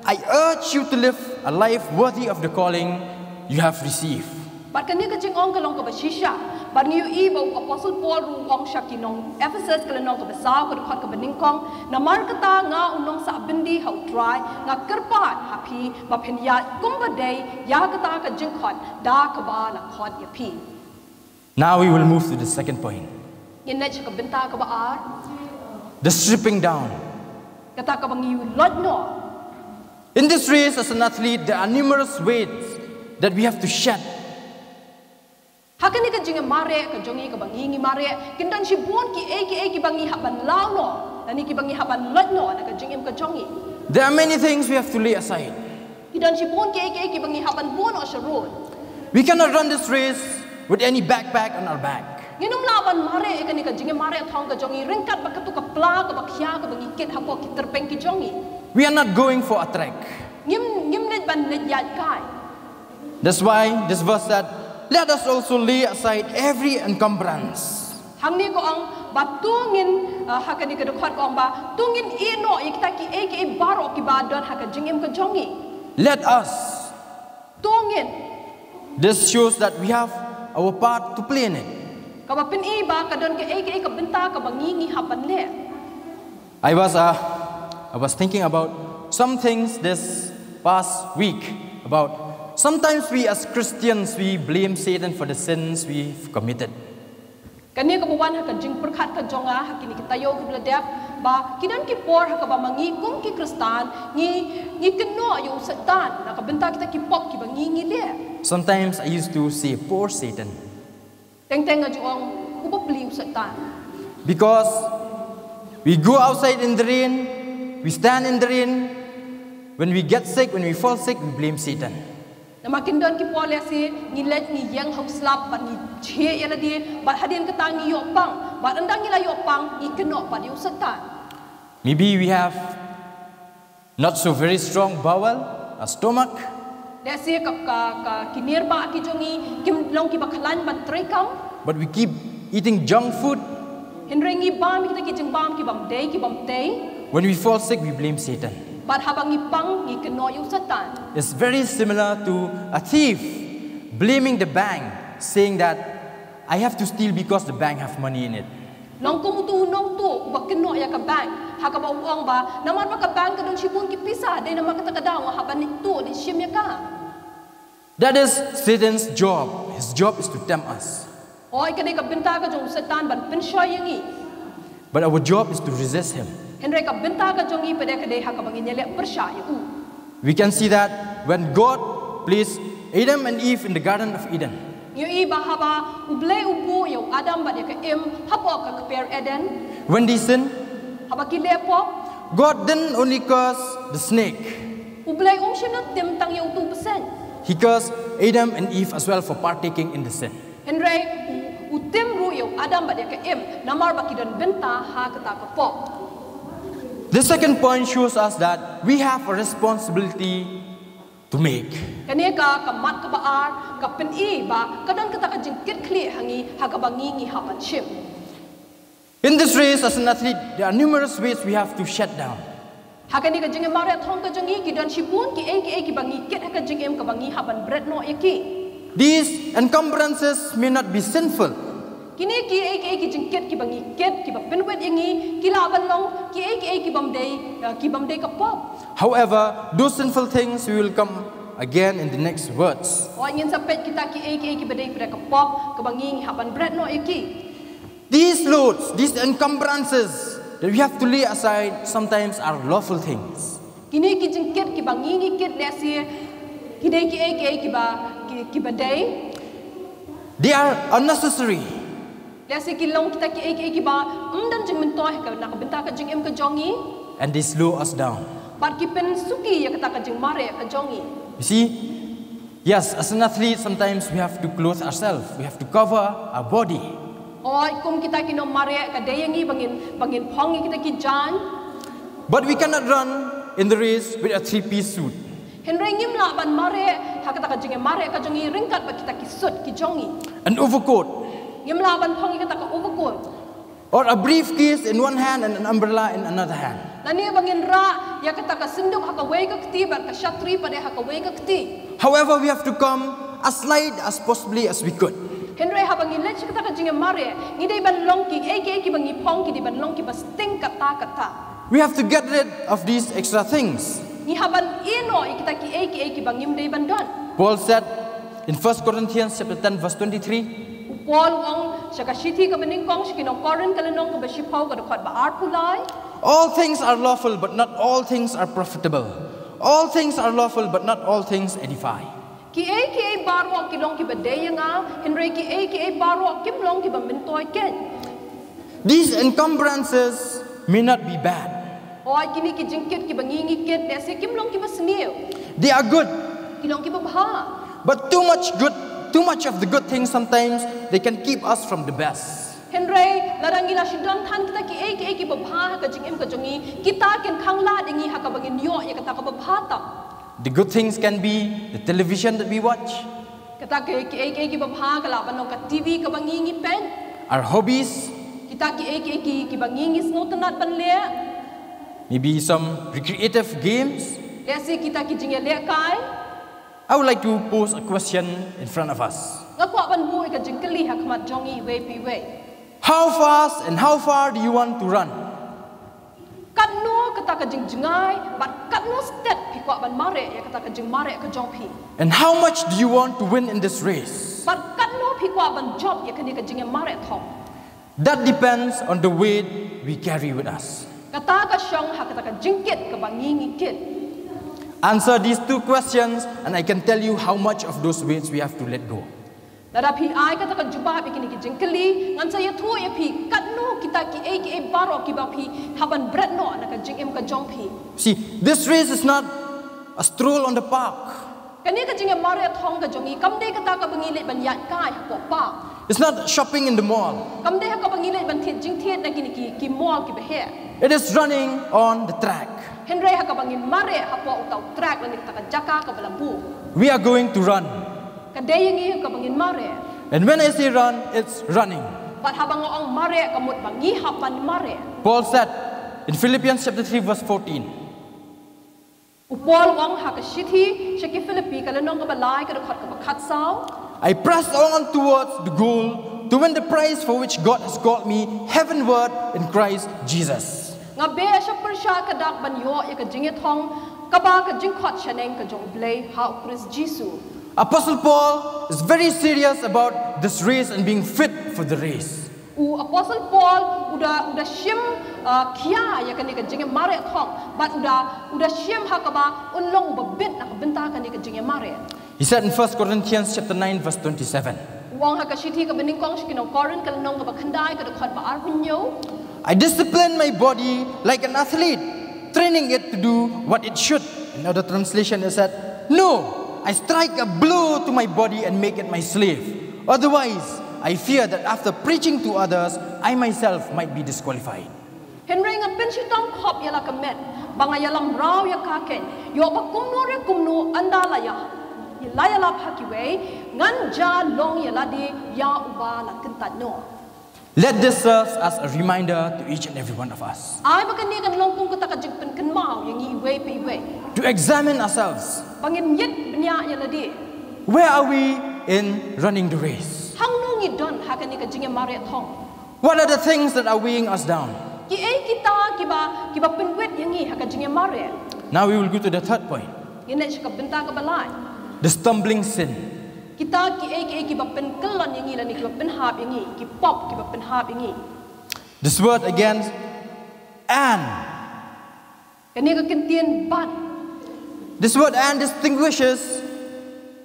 I urge you to live a life worthy of the calling you have received. Bad kane ka jingong ka long kaba shisha. Bad ngi ïohi ba u Apostle Paul ruh u ong sha ki nong Ephesus ka lynnong kaba saw ka dkhot kaba nyngkong: Namar kata nga u nongsah byndi ha u Trai, nga kyrpad ha phi ba phin ïaid kumba dei ïa kata ka jingkhot da kaba la khot ïa phi. Now we will move to the second point. Ngin leit sha ka bynta kaba ar. The stripping down. Kata kaba ngi loit noh. In this race, as an athlete, there are numerous weights that we have to shed. Ha kane ka jingmareh ka jong ngi kaba ngi ngi mareh, kin don shibun kiei kiei kiba ngi hap ban law noh, lane kiba ngi hap ban loit noh na ka jingim ka jong ngi. There are many things we have to lay aside. Ki don shibun kiei kiei kiba ngi hap ban buh noh sha rud. We cannot run this race with any backpack on our back. Ngin ym lah ban mareh ïa kane ka jingmareh thong ka jong ngi ryngkat bad katu ka pla kaba khia kaba ngi kit hapoh ki tyrpeng ki jong ngi. We are not going for a trek. Ngim, ngim leit ban leit ïaid kai. That's why this verse said, let us also lay aside every encumbrance. Hangne ka ong ba to ngin, uh, ha kane ka dkhot ka ong ba to ngin ïeh noh ïa kita kiei kiei baroh kiba don ha ka jingim ka jong ngi. Let us. To ngin. This shows that we have our part to play in it. Kaba pyni ba ka don kiei kiei ka bynta kaba ngi ngi hap ban leh. I was, uh, I was thinking about some things this past week about sometimes we as Christians, we blame Satan for the sins we've committed. Kane kaba wan ha ka jingpyrkhat ka jong nga ha kine ki taïew kiba la dep, ba ki don ki por ha kaba ma ngi kum ki Khristan ngi, ngi kynnoh ïa u Soitan na ka bynta kita ki pop kiba ngi ngi leh. Sometimes I used to say, poor Satan. Teng teng nga ju ong, u bapli u Soitan. Because we go outside in the rain, we stand in the rain. When we get sick, when we fall sick, we blame Satan. Namar kin don ki por lehse ngi leit ngi ïeng ha u slap bad ngi jhieh ïa lade, bad hadien kata ngi ïoh pang, bad ynda ngi la ïoh pang ngi kynnoh pat ïa u Soitan. Maybe we have not so very strong bowel, a stomach. Lehse ka, ka, ka ki nirbah ki jong ngi kim long kiba khlaiñ ban treikam. But we keep eating junk food. Hynrei ngi bam ïa kita ki jingbam ki bym dei, ki bym tei. When we fall sick, we blame Satan. Bad haba ngi pang ngi kynnoh ïa u Soitan. It's very similar to a thief blaming the bank, saying that I have to steal because the bank have money in it. Long kum utu u nongtuh uba kynnoh ïa ka bank, ha kaba u ong ba namar ba ka bank ka don shibun ki pisa, dei namar kata ka daw nga hap ban leit tuh leit shim ïa ka. That is Satan's job. His job is to tempt us. Hooid, kane ka bynta ka jong u Satan ban pynshoi ïa ngi. But our job is to resist him. Hynrei ka bynta ka jong ngi pat ka dei ha kaba ngin ïaleh pyrshah ïa u. We can see that when God placed Adam and Eve in the Garden of Eden, Ngi ïohi ba haba U Blei u buh ïa u Adam bad ïa ka Im hapoh ka kper Eden, when they sinned, haba ki leh pop, God didn't only curse the snake, U Blei um shym la tim tang ïa utu u bseiñ. He cursed Adam and Eve as well for partaking in the sin. Hynrei u, u tim ruh ïa u Adam bad ïa ka Im namar ba ki don bynta ha kata ka pop. The second point shows us that we have a responsibility to make. Kane ka, ka mat kaba ar ka pyni ba ka don kata ka jingkitkhlieh ha ngi ha kaba ngi ngi hap ban shim. In this race, as an athlete, there are numerous weights we have to shed down. Ha kane ka jingim mareh thong ka jong ngi, ki don shibun kiei kiei kiba ngi kit ha ka jingim kaba ngi hap ban bret noh ïa ki. These encumbrances may not be sinful. Kine kiei kiei ki jingkit kiba ngi kit, kiba pynwit ïa ngi, ki lah ban long kiei kiei kibym dei, eh, kibym dei ka pop. However, those sinful things we will come again in the next words. Hooid, ngin sa peit kita kiei kiei kiba dei pyrshah ka pop kaba ngi ngi hap ban bret noh ïa ki. These loads, these encumbrances that we have to lay aside sometimes are lawful things. Kine ki jingkit kiba ngi ngi kit lehse ki dei kiei kiei kiba, ki, kiba dei. They are unnecessary. Lehse ki long kita kiei kiei kiba ym don jingmyntoi ha ka, na ka bynta ka jingim ka jong ngi. And they slow us down. Bad ki pynsuki ïa kata ka jingmareh ka jong ngi. You see, yes, as an athlete, sometimes we have to clothe ourselves. We have to cover our body. Hooid, kum kita ki nongmareh ka dei ïa ngi ba ngin, ba ngin phong ïa kita ki jaiñ. But we cannot run in the race with a three-piece suit. Hynrei ngim lah ban mareh ha kata ka jingim mareh ka jong ngi ryngkat bad kita ki suit ki jong ngi. An overcoat. Ngim lah ban phong ïa kata ka overcoat. Or a briefcase in one hand and an umbrella in another hand. Lane ba ngin rah ïa kata ka synduk ha kawei ka kti bad ka shatri pat ha kawei ka kti. However, we have to come as light as possibly as we could. Hynrei haba ngi leit sha kata ka jingim mareh, ngi dei ban long kiei kiei kiba ngi phong ki dei ban long kiba sting katta katta. We have to get rid of these extra things. Ngi hap ban ïeh noh ïa kita kiei kiei kiba ngim dei ban don. Paul said in First Corinthians chapter ten verse twenty-three, U Paul u ong sha ka shithi kaba nyngkong sha ki nong Korinth ka lynnong kaba shiphew ka dkhot ba arphew lai. All things are lawful, but not all things are profitable. All things are lawful, but not all things edify. Kiei kiei baroh ki long kiba dei ïa nga, hynrei kiei kiei baroh kim long kiba myntoi keiñ. These encumbrances may not be bad. Hooid, kine ki jingkit kiba ngi ngi kit lehse kim long kiba sniew. They are good. Ki long kiba bha. But too much good, too much of the good things sometimes they can keep us from the best. Hynrei lada ngi la shu don than kita kiei kiei kiba bha ha ka jingim ka jong ngi, kita kin khanglad ïa ngi ha kaba ngin ïoh ïa kata kaba bha tam. The good things can be the television that we watch. Kata ka kiei kiei kiba bha ka lah ban long ka T V kaba ngi ngi peit. Our hobbies. Kita kiei kiei ki, kiba ngi ngi sngewtynnat ban leh. Maybe some recreative games. Lehse kita ki jingïalehkai. I would like to pose a question in front of us. Nga kwah ban buh ïa ka jingkylli ha khmat jong ngi iwei pa iwei. How fast and how far do you want to run? Katno kata ka jingjngai bad katno stet phi kwah ban mareh ïa kata ka jingmareh ka jong phi? And how much do you want to win in this race? Bad katno phi kwah ban jop ïa kane ka jingmareh thong? That depends on the weight we carry with us. Kata ka shong ha kata ka jingkit kaba ngi ngi kit. Answer these two questions and I can tell you how much of those weights we have to let go. Lada phi ai kata ka jubab ïa kine ki jingkylli, ngan sa ïathuh ïa phi katno kita kiei kiei baroh kiba phi hap ban bret noh na ka jingim ka jong phi. See, this race is not a stroll on the park. Kane ka jingmareh thong ka jong ngi kam dei kata kaba ngi leit ban ïaid kai hapoh park. It's not shopping in the mall. Kam dei ha kaba ngi leit ban thied jingthied na kine ki, ki mall kiba heh. It is running on the track. Hynrei ha kaba ngin mareh hapoh uta u track lane kata ka jaka kaba la buh. We are going to run. Ka dei ïa ngi ha kaba ngin mareh. And when I say run, it's running. Bad haba nga ong mareh ka mut ba ngi hap ban mareh. Paul said in Philippians chapter three verse fourteen. U Paul u ong ha ka shithi sha ki Philippi ka lynnong kaba lai ka dkhot kaba khatsaw. I press on towards the goal to win the prize for which God has called me heavenward in Christ Jesus. Nga beh sha pyrshah ka dak ban ïoh ïa ka jingïathong kaba ka jingkhot shaneng ka jong U Blei ha U Khrist Jisu. Apostle Paul is very serious about this race and being fit for the race. U Apostle Paul u da u da shim uh, khia ïa kane ka jingïamareh thong, bad u da u da shim ha kaba un long uba bit na ka bynta kane ka jingïamareh. He said in First Corinthians chapter nine verse twenty-seven. U ong ha ka shithi kaba nyngkong sha ki nong Korinth ka lynnong kaba khyndai ka dkhot ba arphew hynñiew. I discipline my body like an athlete, training it to do what it should. Another translation is that, no, I strike a blow to my body and make it my slave. Otherwise, I fear that after preaching to others, I myself might be disqualified. Hynrei nga pynshitom khop ïa la ka met ba nga ïalam raw ïa ka keiñ, ïoh ba kumno re kumno ynda la ïa la ïalap ha kiwei, ngan jia long ïa lade ïa uba la kyntait noh. Let this serve as a reminder to each and every one of us. Ai ba kane kan long kum kata ka jingpynkynmaw ïa ngi iwei pa iwei. To examine ourselves. Ba ngin ïit bniah ïa lade. Where are we in running the race? Hangno ngi don ha kane ka jingïamareh thong? What are the things that are weighing us down? Ki ei kita kiba kiba pynwit ïa ngi ha ka jingïamareh? Now we will go to the third point. Ngin leit sha ka bynta kaba lai. The stumbling sin. Kita ki ei ki ei kiba pynkyllon ïa ngi lane kiba pynhap ïa ngi, ki pop kiba pynhap ïa ngi. This word again, and. Kane ka kyntien bad. This word and distinguishes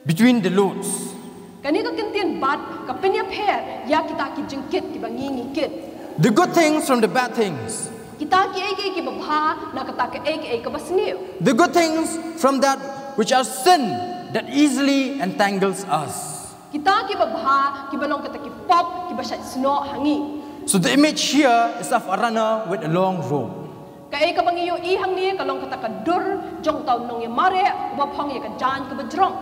between the loads. Kane ka kyntien bad ka pynïapher ïa kita ki jingkit kiba ngi ngi kit. The good things from the bad things. Kita ki ei ki ei kiba bha na kata ka ei ki ei kaba sniew. The good things from that which are sin that easily entangles us. Kita kiba bha kiba long kata ki pop kiba shait snoh ha ngi. So the image here is of a runner with a long rope. Ka ei kaba ngi ïohi hangne ka long kata ka dur jong uta u nongïamareh uba phong ïa ka jaiñ kaba jrong.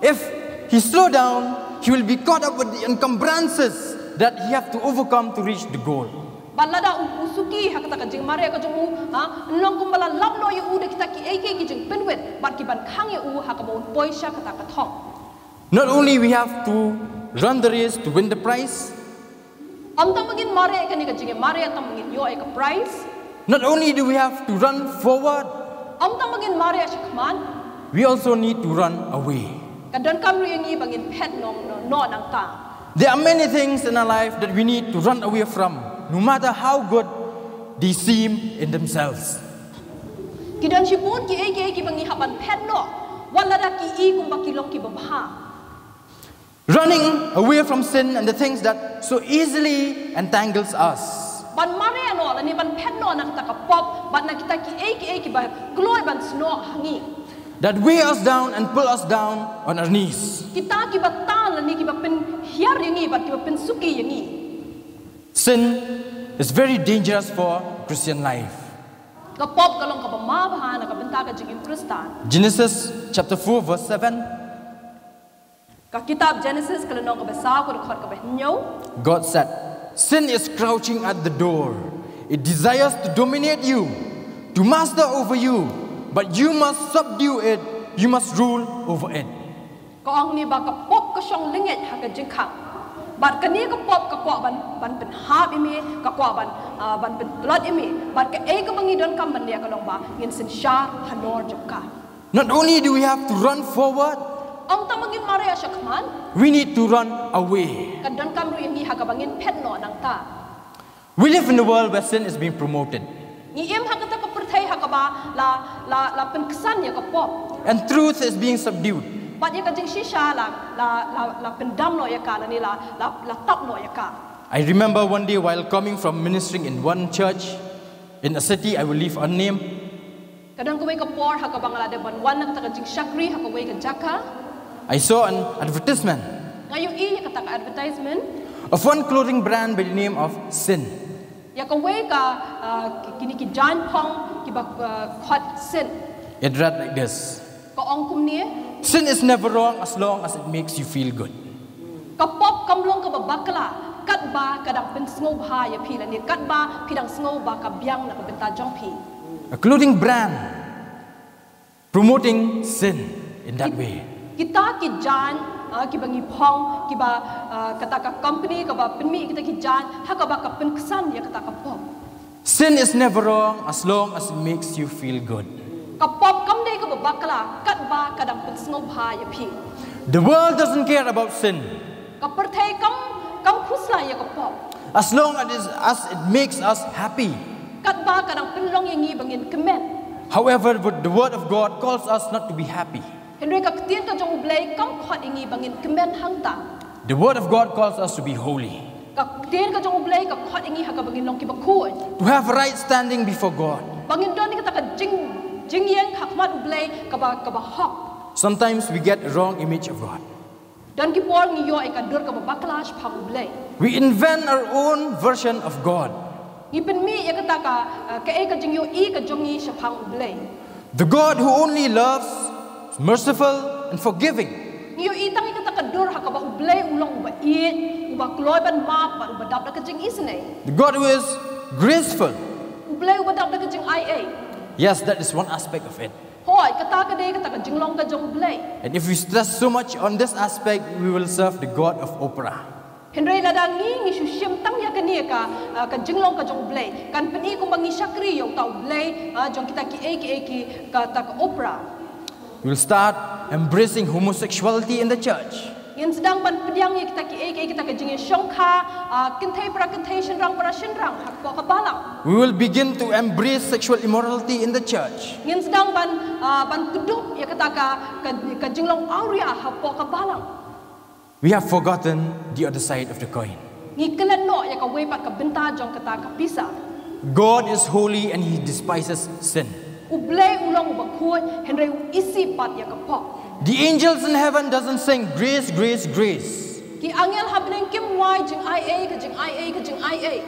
If he slow down, he will be caught up with the encumbrances that he have to overcome to reach the goal. Bad lada u, u suki ha kata ka jingmareh ka jong u, ha, nong kumba la lap noh ïa u da kita ki ei ki ei ki jingpynwit bad kiban khang ïa u ha kaba un poi sha kata ka thong. Not only we have to run the race to win the prize. Ym tang ba ngin mareh kane ka jingmareh, ym tang ba ngin ïoh ïa ka prize. Not only do we have to run forward, ym tang ba ngin mareh shakhmat. We also need to run away. Ka donkam ruh ïa ngi ba ngin phet noh, noh, noh nangta. There are many things in our life that we need to run away from, no matter how good they seem in themselves. Ki don shibun ki ei ki ei kiba ngi hap ban phet noh, wat lada ki i kumba ki long kiba bha. Running away from sin and the things that so easily entangles us. Ban mareh noh lane ban phet noh na kata ka pop bad na kita ki ei ki ei kiba kloi ban snoh ha ngi. That weigh us down and pull us down on our knees. Kita kiba tan lane kiba pynhiar ïa ngi bad kiba pynsuki ïa ngi. Sin is very dangerous for Christian life. Ka pop ka long kaba ma bha na ka bynta ka jingim Khristan. Genesis chapter four verse seven. Ka kitab Genesis ka lynnong kaba saw ka dkhot kaba hynñiew. God said, sin is crouching at the door. It desires to dominate you, to master over you, but you must subdue it, you must rule over it. Ka ong ni ba ka pop ka shong lyngngait ha ka jingkhang. Bad kane ka pop ka kwah ban, ban pynhap ïa me, ka kwah ban, ah, ban pyntlot ïa me. Bad ka ei kaba ngi donkam ban leh ka long ba ngin synshar halor jong ka. Not only do we have to run forward, ym tang ba ngin mareh shakhmat. We need to run away. Ka donkam ruh ïa ngi ha kaba ngin phet noh nangta. We live in a world where sin is being promoted. Ngi im ha kata ka pyrthei ha kaba la, la, la pynksan ïa ka pop. And truth is being subdued. Bad ïa ka jingshisha la, la, la, la pyndam noh ïa ka, lane la, la, la tap noh ïa ka. I remember one day while coming from ministering in one church in a city I will leave unnamed. Ka don kawei ka por ha kaba nga la dep ban wan na kata ka jingshakri ha kawei ka jaka. I saw an advertisement. Nga ïohi ïa kata ka advertisement. Of one clothing brand by the name of Sin. Ïa kawei ka, ah, ki, kine ki jaiñ phong kiba, ah, khot Sin. It read like this. Ka ong kumne. Sin is never wrong as long as it makes you feel good. Ka pop kam long kaba bakla katba ka dang pynsngewbha ïa phi lane katba phi dang sngew ba ka biang na ka bynta jong phi. A clothing brand promoting sin in that way. Kita ki jaiñ, ah, kiba ngi phong, kiba, ah, kata ka company kaba pynmih kita ki jaiñ ha kaba ka pynksan ïa kata ka pop. Sin is never wrong as long as it makes you feel good. Ka pop kam dei kaba bakla katba ka dang pynsngewbha ïa phi. The world doesn't care about sin Ka pyrthei kam kam khuslai ïa ka pop. as long as it, is, as it makes us happy. Katba ka dang pynlong ïa ngi ba ngin kmen. However, the word of God calls us not to be happy. Hynrei ka ktien ka jong U Blei kam khot ïa ngi ba ngin kmen hangta. The word of God calls us to be holy, Ka ktien ka jong U Blei ka khot ïa ngi ha kaba ngin long kiba khuid. To have right standing before God. Ba ngin don ïa kata ka jing jingïeng ha khmat U Blei kaba kaba hok. Sometimes we get a wrong image of God. Don ki por ngi ïoh ïa ka dur kaba bakla shaphang U Blei. We invent our own version of God. Ngi pynmih ïa kata ka uh, kaei ka jingïohi ka jong ngi shaphang U Blei. The God who only loves, merciful, and forgiving. Ngi ïohi tang ïa kata ka dur ha kaba U Blei u long uba ïeit, uba kloi ban map bad uba dap da ka jingisynei. The God who is graceful. U Blei uba dap da ka jingaiei. Yes, that is one aspect of it. Hooid, kata ka dei kata ka jinglong ka jong U Blei. And if we stress so much on this aspect, we will serve the God of Oprah. Hynrei lada ngi ngi shu shim tang ïa kane ka uh, ka jinglong ka jong U Blei, kan pyni kumba ngi shakri ïa uta U Blei uh, jong kita kiei kiei ki kata ka Oprah. We'll start embracing homosexuality in the church. Ngin sdang ban pdiang ïa kita kiei kiei kita ka jingïashongkha uh, kynthei para kynthei shynrang para shynrang hapoh ka balang. We will begin to embrace sexual immorality in the church. Ngin sdang ban uh, ban kdup ïa kata ka ka, ka jinglong awria hapoh ka balang. We have forgotten the other side of the coin. Ngi klet noh ïa kawei pat ka bynta jong kata ka pisa. God is holy and he despises sin. U Blei u long uba khuid hynrei u isih pat ïa ka pop. The angels in heaven doesn't sing grace, grace, grace. Ki angel ha bneng kim wai jingaiei ka jingaiei ka jingaiei.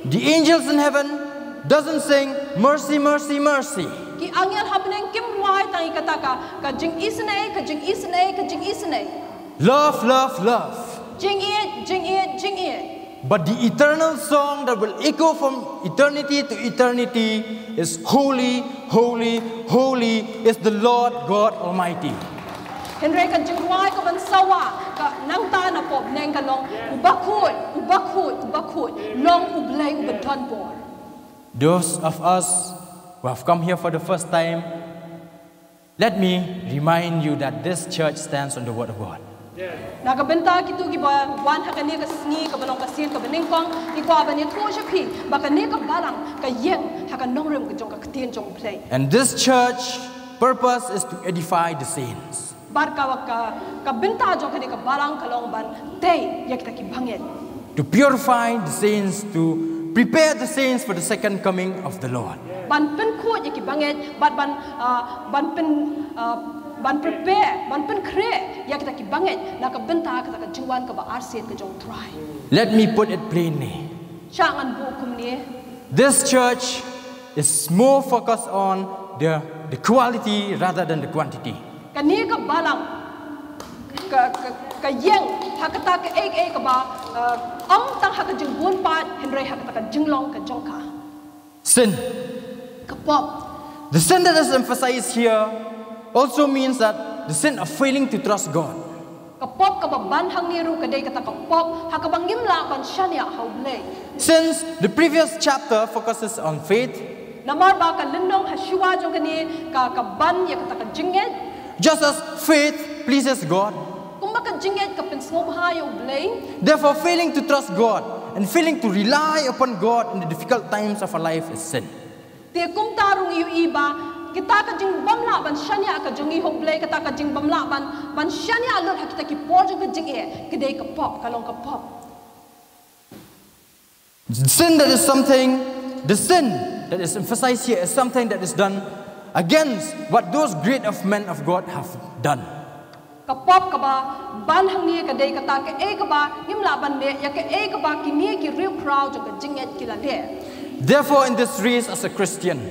The angels in heaven doesn't sing mercy, mercy, mercy. Ki angel ha bneng kim wai tang ïa kata ka ka jingisynei ka jingisynei ka jingisynei. Love, love, love. Jingïeit, jingïeit, jingïeit. But the eternal song that will echo from eternity to eternity is holy, holy, holy is the Lord God Almighty. Hynrei ka jingrwai ka ban sawa ka nangta na pop neng ka long uba khuid, uba khuid, uba khuid long U Blei uba don bor. Those of us who have come here for the first time, let me remind you that this church stands on the Word of God. Na ka bynta kito kiba wan ha kane ka sngi kaba long ka sien kaba nyngkong, ngi kwah ban ïathuh sha phi ba kane ka balang ka ïeng ha ka nongrim ka jong ka ktien jong U Blei. And this church purpose is to edify the saints, Bad ka ka ka bynta jong kane ka balang ka long ban tei ïa kita ki bangeit. to purify the saints, to prepare the saints for the second coming of the Lord. Ban pynkhuid ïa ki bangeit bad ban uh, ban pyn uh, ban prepare ban pynkhreh ïa kita ki bangeit na ka bynta kata ka jingwan kaba arsien ka jong U Trai. Let me put it plainly. Sha ngan buh kumne. This church is more focused on the, the quality rather than the quantity. Kane ka balang ka ka ka ïeng ha kata ka ei ei kaba uh, ym tang ha ka jingbun pat hynrei ha kata ka jinglong ka jong ka. Sin. Ka pop. The sin that is emphasized here also means that the sin of failing to trust God. Ka pop kaba ban hangne ruh ka dei kata ka pop ha kaba ngim lah ban shaniah ha U Blei. Since the previous chapter focuses on faith, Namar ba ka lynnong ha shuwa jong kane ka ka ban ïa kata ka jingngeit. Just as faith pleases God, Kumba ka jingngeit ka pynsngewbha ïa U Blei. Therefore, failing to trust God and failing to rely upon God in the difficult times of our life is sin. Te kumta ruh ngi ïohi ba kita ka jingbym lah ban shaniah ka jong ngi ha U Blei, kata ka jingbym lah ban ban shaniah lut ha kita ki por jong ka jingeh, ka dei ka pop, ka long ka pop. Sin that is something, the sin that is emphasized here is something that is done against what those great of men of God have done. Ka pop kaba ban hangne ka dei kata kaei kaba ngim lah ban leh ïa kaei kaba kine ki riewkhraw jong ka jingngeit ki la leh. Therefore, in this race as a Christian,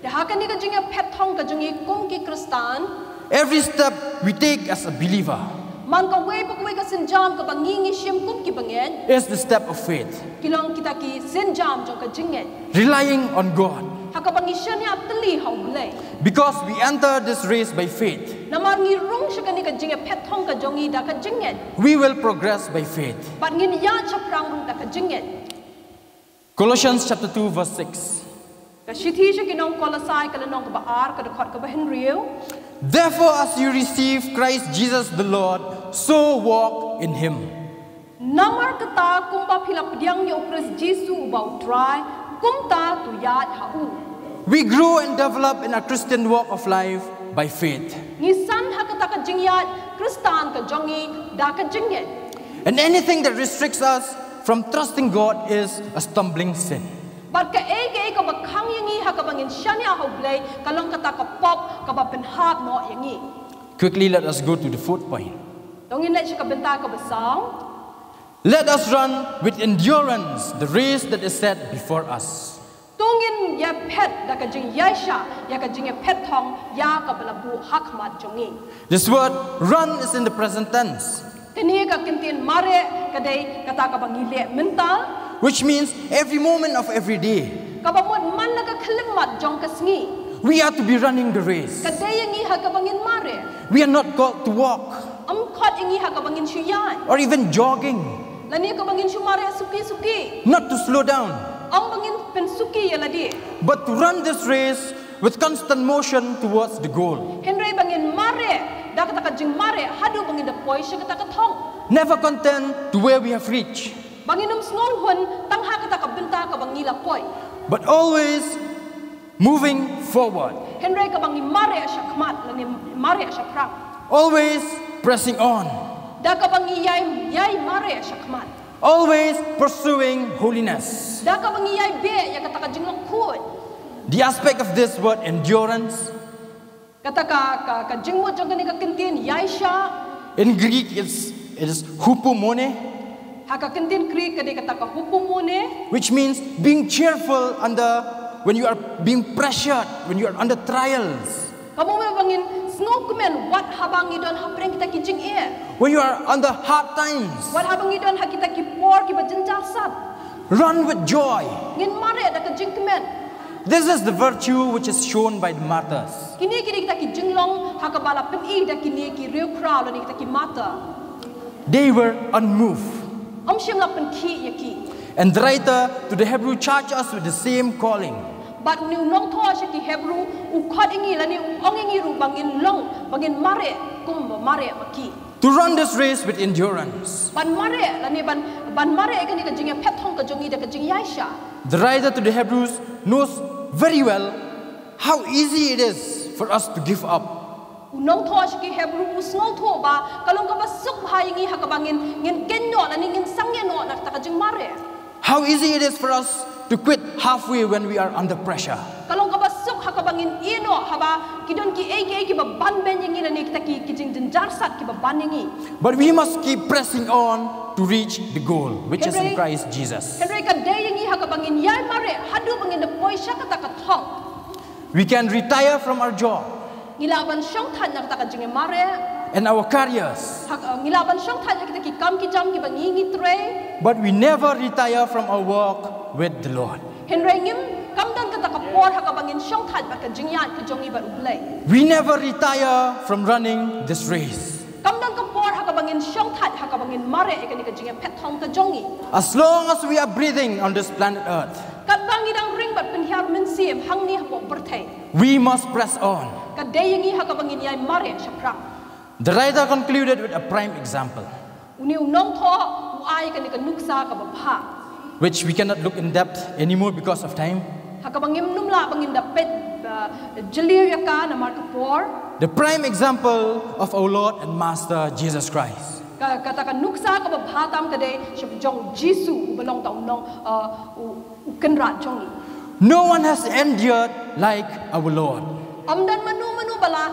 Te ha kane ka jingïaphet thong ka jong ngi kum ki Khristan, every step we take as a believer man kawei pa kawei ka sienjam kaba ngi ngi shim kum ki bangeit, is the step of faith, ki long kita ki sienjam jong ka jingngeit. relying on God. Ha kaba ngi shaniah tylli ha U Blei. Because we enter this race by faith, Namar ngi rung sha kane ka jingïaphet thong ka jong ngi da ka jingngeit. We will progress by faith. Bad ngin ïaid shaphrang ruh da ka jingngeit. Colossians chapter two, verse six. Ka shithi sha ki nong Kolosai ka lynnong kaba ar ka dkhot kaba hynriew. Therefore, as you receive Christ Jesus the Lord, so walk in him. Namar kata, kumba phi la pdiang ïa u Khrist Jisu uba u Trai, kumta to ïaid ha u. We grow and develop in our Christian walk of life by faith. Ngi san ha kata ka jingïaid Khristan ka jong ngi da ka jingngeit. And anything that restricts us from trusting God is a stumbling sin. Bad kaei kaei kaba khang ïa ngi ha kaba ngin shaniah ha u Blei, ka long kata ka pop kaba pynhap noh ïa ngi. Quickly, let us go to the fourth point. To ngin leit sha ka bynta kaba saw. Let us run with endurance the race that is set before us. To ngin ïa phet da ka jingïaishah ïa ka jingïaphet thong ïa kaba la buh ha khmat jong ngi. This word run is in the present tense. Kane ka kyntien mareh ka dei kata kaba ngi leh mynta. Which means every moment of every day. Kaba mut man la ka khyllipmat jong ka sngi. We are to be running the race. Ka dei ïa ngi ha kaba ngin mareh. We are not called to walk. Ym khot ïa ngi ha kaba ngin shu ïaid. Or even jogging. Lane kaba ngin shu mareh suki suki. Not to slow down. Ym ba ngin pynsuki ïa lade. But to run this race with constant motion towards the goal. Hynrei ba ngin mareh da kata ka jingmareh haduh ba ngin da poi sha kata ka thong. Never content to where we have reached. Ba ngin ym sngew hun tang ha kata ka bynta kaba ngi la poi. But always moving forward. Hynrei kaba ngi mareh sha khmat lane mareh sha phrang. Always pressing on. Da kaba ngi ïai ïai mareh sha khmat. Always pursuing holiness. Da kaba ngi ïai beh ïa kata ka jinglong khuid. The aspect of this word endurance. Kata ka ka, ka jingmut jong kane ka kyntien ïaishah. In Greek, it's, it is hupomone. Ha ka kyntien Greek ka dei kata ka hupomone. Which means being cheerful under when you are being pressured, when you are under trials. Ka mut ba ngin sngewkmen wat haba ngi don hapdeng kita ki jingeh. When you are under hard times, wat haba ngi don ha kita ki por kiba jynjar sat. Run with joy. Ngin mareh da ka jingkmen. This is the virtue which is shown by the martyrs. Kine ki dei kita ki jinglong ha kaba la pyni da kine ki riewkhraw lane kita ki martyr. They were unmoved. Ym shym la pynkhih ïa ki. And the writer to the Hebrew charge us with the same calling. Bad une u nongthoh sha ki Hebru u khot ïa ngi lane u ong ïa ngi ruh ba ngin long, ba ngin mareh kumba mareh ma ki. To run this race with endurance. Ban mareh lane ban ban mareh kane ka jingïaphet thong ka jong ngi da ka jingïaishah. The writer to the Hebrews knows very well how easy it is for us to give up. U nongthoh sha ki Hebru u sngewthuh ba ka long kaba suk bha ïa ngi ha kaba ngin ngin kynnoh lane ngin sangeh noh na kata ka jingmareh. How easy it is for us to quit halfway when we are under pressure. Ka long kaba suk ha kaba ngin ïeh noh haba ki don kiei kiei kiba ban beiñ ïa ngi lane kita ki ki jingjynjar sat kiba ban ïa ngi. But we must keep pressing on to reach the goal, which is in Christ Jesus. Hynrei ka dei ïa ngi ha kaba ngin ïai mareh haduh ba ngin da poi sha kata ka thong. We can retire from our job. Ngi lah ban shongthait na kata ka jingmareh. And our careers. Ha, ngi lah ban shongthait na kita ki kam ki jam kiba ngi ngi trei. But we never retire from our walk with the Lord. Hynrei ngim kam don kata ka por ha kaba ngin shongthait bad ka jingïaid ka jong ngi bad U Blei. We never retire from running this race. Kam don ka por ha kaba ngin shongthait ha kaba ngin mareh ïa kane ka jingïaphet thong ka jong ngi. As long as we are breathing on this planet Earth, katba ngi dang ring bad pynhiar mynsiem hangne hapoh pyrthei, we must press on. Ka dei ïa ngi ha kaba ngin ïai mareh shaphrang. The writer concluded with a prime example. Une u nongthoh u ai kane ka nuksa kaba bha, which we cannot look in depth anymore because of time. Ha kaba ngim nym lah ba ngin da peit, uh, jylliew ïa ka namar ka por. The prime example of our Lord and Master Jesus Christ. Ka, kata ka nuksa kaba bha tam ka dei sha jong Jisu uba long uta u nong, uh, u, u kynrad jong ngi. No one has endured like our Lord. Ym don mano mano ba la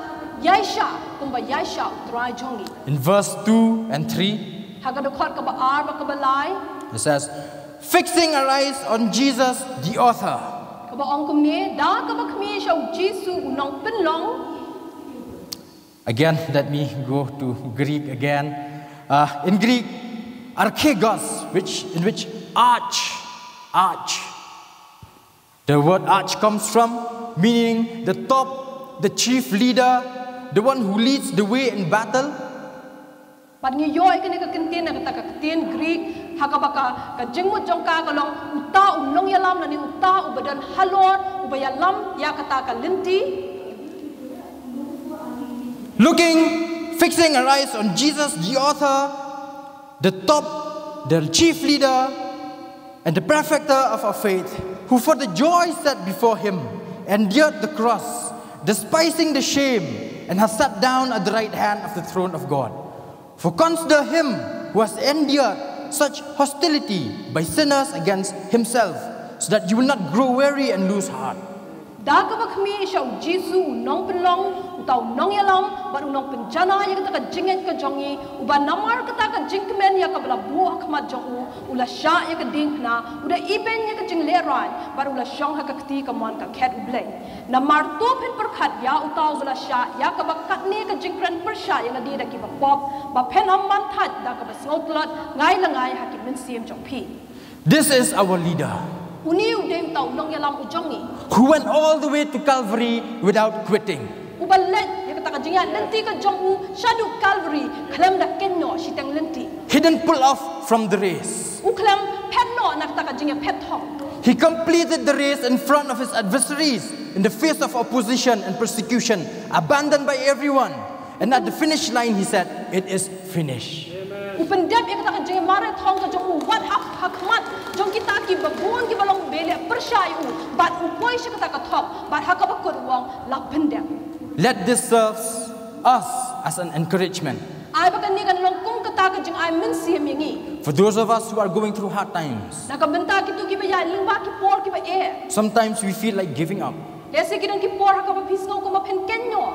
ïaishah kumba ïaishah U Trai jong ngi. In verse two and three, ha ka dkhot kaba ar bad kaba lai, it says, "Fixing our eyes on Jesus, the author." Kaba ong kumne, da kaba khmih sha u Jisu u nongpynlong. Again, let me go to Greek again. Uh, in Greek, archegos, which, in which arch, arch. The word arch comes from, meaning the top, the chief leader, the one who leads the way in battle. Bad ngi ïoh ïa kane ka kyntien na kata ka ktien Greek, ha kaba ka, ka jingmut jong ka ka long uta u nongïalam lane uta uba don halor uba ïalam ïa kata ka lynti. Looking, fixing our eyes on Jesus, the author, the top, the chief leader, and the perfecter of our faith, who for the joy set before him endured the cross, despising the shame, and has sat down at the right hand of the throne of God. For consider him who has endured such hostility by sinners against himself, so that you will not grow weary and lose heart. Da kaba khmih sha u Jisu u nongpynlong, uta u nongïalam bad u nongpynjanai ïa kata ka jingngeit ka jong ngi, uba namar kata ka jingkmen ïa kaba la buh ha khmat jong u, u la shah ïa ka diengphna, u da ibeiñ ïa ka jinglehrain bad u la shong ha ka kti kamon ka khet U Blei. Namar to phin pyrkhat ïa uta uba la shah ïa kaba katne ka jingkren pyrshah ïa lade da kiba pop, ba phin ym ban thait da kaba sngewtlot ngai la ngai ha ki mynsiem jong phi. This is our leader. Une u dei uta u nongïalam u jong ngi. Who went all the way to Calvary without quitting. Uba leit ïa kata ka jingïaid lynti ka jong u shaduh Calvary khlem da kynnoh shiteng lynti. He didn't pull off from the race. U khlem phet noh na kata ka jingïaphet thong. He completed the race in front of his adversaries, in the face of opposition and persecution, abandoned by everyone. And at the finish line, he said, "It is finished." U pyndep ïa kata ka jingmare thong ka jong u wat ha, ha khmat jong kita kiba bun kiba long ba leh pyrshah ïa u, bad u poi sha kata ka thok, bad ha kaba kut u ong, la pyndep. Let this serve us as an encouragement. Ai ba kane kan long kum kata ka jingai mynsiem ïa ngi. For those of us who are going through hard times, na ka bynta kito kiba ïaid lyngba ki por kiba eh. Sometimes we feel like giving up. Lehse ki don ki por ha kaba phi sngew kumba phin kynnoh.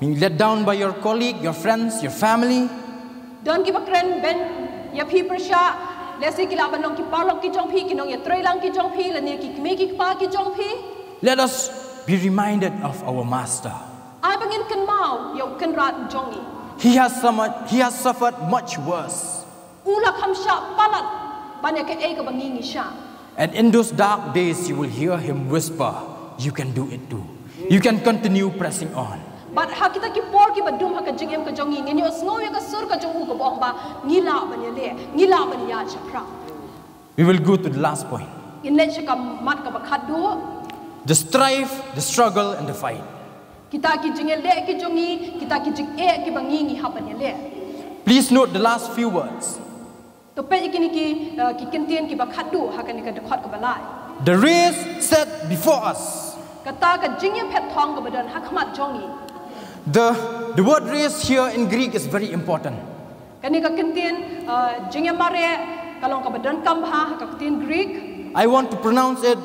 Being let down by your colleague, your friends, your family. Don kiba kren beiñ ïa phi pyrshah, lehse ki lah ban long ki paralok ki jong phi, ki nongïatreilang ki jong phi, lane ki kmie ki kpa ki jong phi. Let us be reminded of our Master. Ai ba ngin kynmaw ïa u Kynrad u jong ngi. He has suffered, he has suffered much worse. U la kham shah palat ban ïa kaei kaba ngi ngi shah. And in those dark days, you will hear him whisper, "You can do it too. You can continue pressing on." Bad ha kita ki por kiba dum ha ka jingim ka jong ngi, ngin ïohsngew ïa ka sur ka jong u kaba ong ba, ngi lah ban ïaleh, ngi lah ban ïaid shaphrang. We will go to the last point. Ngin leit sha ka mat kaba khatduh. The strife, the struggle, and the fight. Kita ki jingïaleh ki jong ngi, kita ki jingeh kiba ngi ngi hap ban ïaleh. Please note the last few words. To peit ïa kine ki, uh, ki kyntien kiba khatduh ha kane ka dkhot kaba lai. The race set before us. Kata ka jingïaphet thong kaba don ha khmat jong ngi. The, the word race here in Greek is very important. Kane ka kyntien, uh, jingïamareh ka long kaba donkam bha ha ka ktien Greek. I want to pronounce it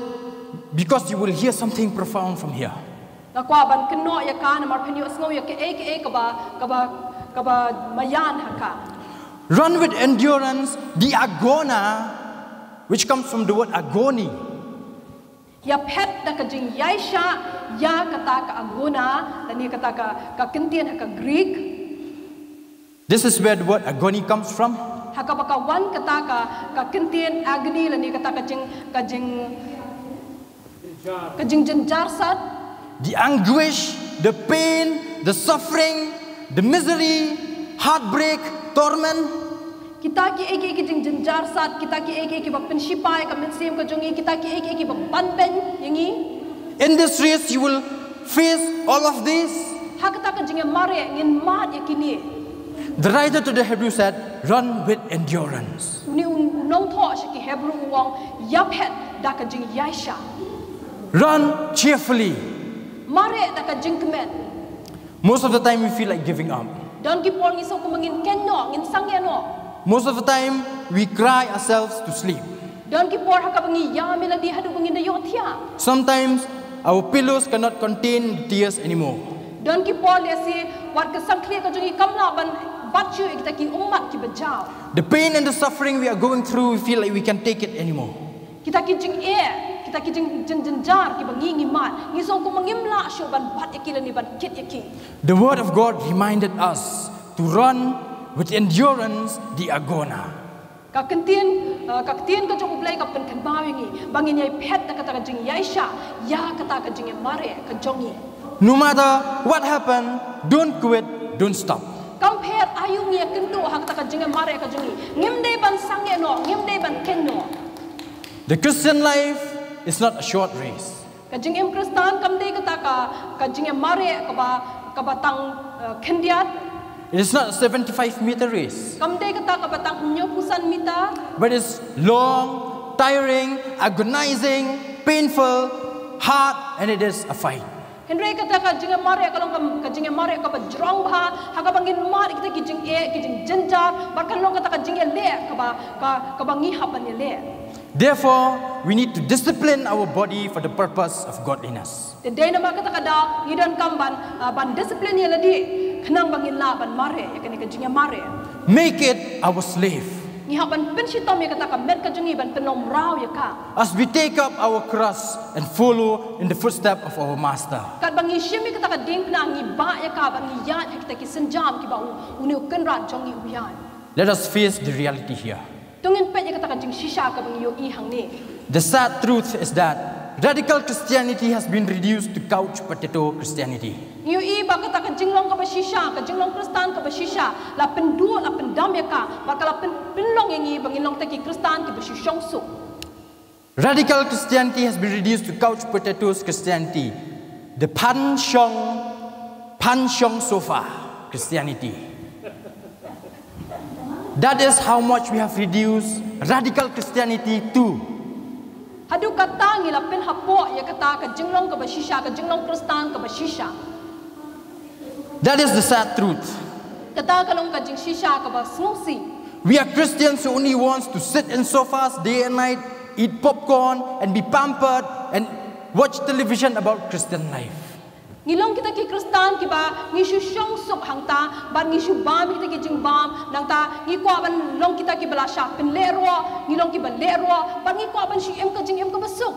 because you will hear something profound from here. Nga kwah ban kynnoh ïa ka namar phin ïohsngew ïa kaei kaei kaba, kaba, kaba maïan ha ka. Run with endurance the agona, which comes from the word agony. Ïaphet da ka jingïaishah ïa kata ka agona, lane kata ka, ka kyntien ha ka Greek. This is where the word agony comes from. Ha kaba ka wan kata ka, ka kyntien agony lane kata ka jing, ka jing, ka jingjynjar sat. The anguish, the pain, the suffering, the misery, heartbreak, torment. Kita kiei kiei ki jingjynjar sat, kita kiei kiei kiba pynshipai ka mynsiem ka jong ngi, kita kiei kiei kiba panbeiñ ïa ngi. In this race, you will face all of this. Ha kata ka jingïamareh ngin mad ïa kine. The writer to the Hebrew said, "Run with endurance." Une u nongthoh sha ki Hebrew u ong, ïaphet da ka jingïaishah. Run cheerfully. Mareh da ka jingkmen. Most of the time we feel like giving up. Don ki por ngi sngew kumba ngin kynnoh, ngin sangeh noh. Most of the time we cry ourselves to sleep. Don ki por ha kaba ngi ïam ïa lade haduh ba ngin da ïohthiah. Sometimes our pillows cannot contain the tears anymore. Don ki por lehse wat ka sangkhlieh ka jong ngi kam lah ban bat shuh ïa kita ki ummat kiba jaw. The pain and the suffering we are going through, we feel like we can take it anymore. Kita ki jingeh, kita ki jing, jing, jynjar kiba ngi ngi mad, ngi sngew kumba ngim lah shuh ban bat ïa ki lane ban kit ïa ki. The word of God reminded us to run with endurance the agona. Ka ktien, uh, ka ktien ka jong U Blei ka pynkynmaw ïa ngi ba ngin ïai phet da kata ka jingïaishah ïa kata ka jingïamareh ka jong ngi. No matter what happen, don't quit, don't stop. Kam pher aïu ngi ïakynduh ha kata ka jingïamareh ka jong ngi, ngim dei ban sangeh noh, ngim dei ban kynnoh. The Christian life is not a short race. Ka jingim Khristan kam dei kata ka, ka jingïamareh kaba, kaba tang, uh, khyndiat. It is not a seventy-five meter race. Kam dei kata kaba tang hynñiewphew san meter. But it's long, tiring, agonizing, painful, hard, and it is a fight. Hynrei kata ka jingïamareh ka long ka, ka jingïamareh kaba jrong bha, ha kaba ngin mad ïa kita ki jingeh, ki jingjynjar, bad ka long kata ka jingïaleh kaba, ka, kaba ngi hap ban ïaleh. Therefore, we need to discipline our body for the purpose of godliness. Te dei namar kata ka daw ngi donkam ban, ah, ban discipline ïa lade khnang ba ngin lah ban mareh ïa kane ka jingïamareh. Make it our slave. Ngi hap ban pynshitom ïa kata ka met ka jong ngi ban pynlong mraw ïa ka. As we take up our cross and follow in the footstep of our Master. Katba ngi shim ïa kata ka diengphna, ngi bah ïa ka bad ngi ïaid ha kita ki sienjam kiba u, une u Kynrad jong ngi u ïaid. Let us face the reality here. To ngin peit ïa kata ka jingshisha kaba ngi ïohi hangne. The sad truth is that radical Christianity has been reduced to couch potato Christianity. Ngi ïohi ba kata ka jinglong kaba shisha, ka jinglong Khristan kaba shisha, la pynduh, la pyndam ïa ka, bad ka la pyn, pynlong ïa ngi ba ngin long kita ki Khristan kiba shu shong suk. Radical Christianity has been reduced to couch potatoes Christianity. The phan shong, phan shong sofa Christianity. That is how much we have reduced radical Christianity to. Haduh katta ngi la pynhapoh ïa kata ka jinglong kaba shisha, ka jinglong Khristan kaba shisha. That is the sad truth. Kata ka long ka jingshisha kaba sngewsih. We are Christians who only wants to sit in sofas day and night, eat popcorn, and be pampered, and watch television about Christian life. Ngi long kita ki Khristan kiba ngi shu shong suk hangta, bad ngi shu bam ïa kita ki jingbam, nangta ngi kwah ban long kita kiba la shah pynlehroh, ngi long kiba lehroh, bad ngi kwah ban shu im ka jingim kaba suk.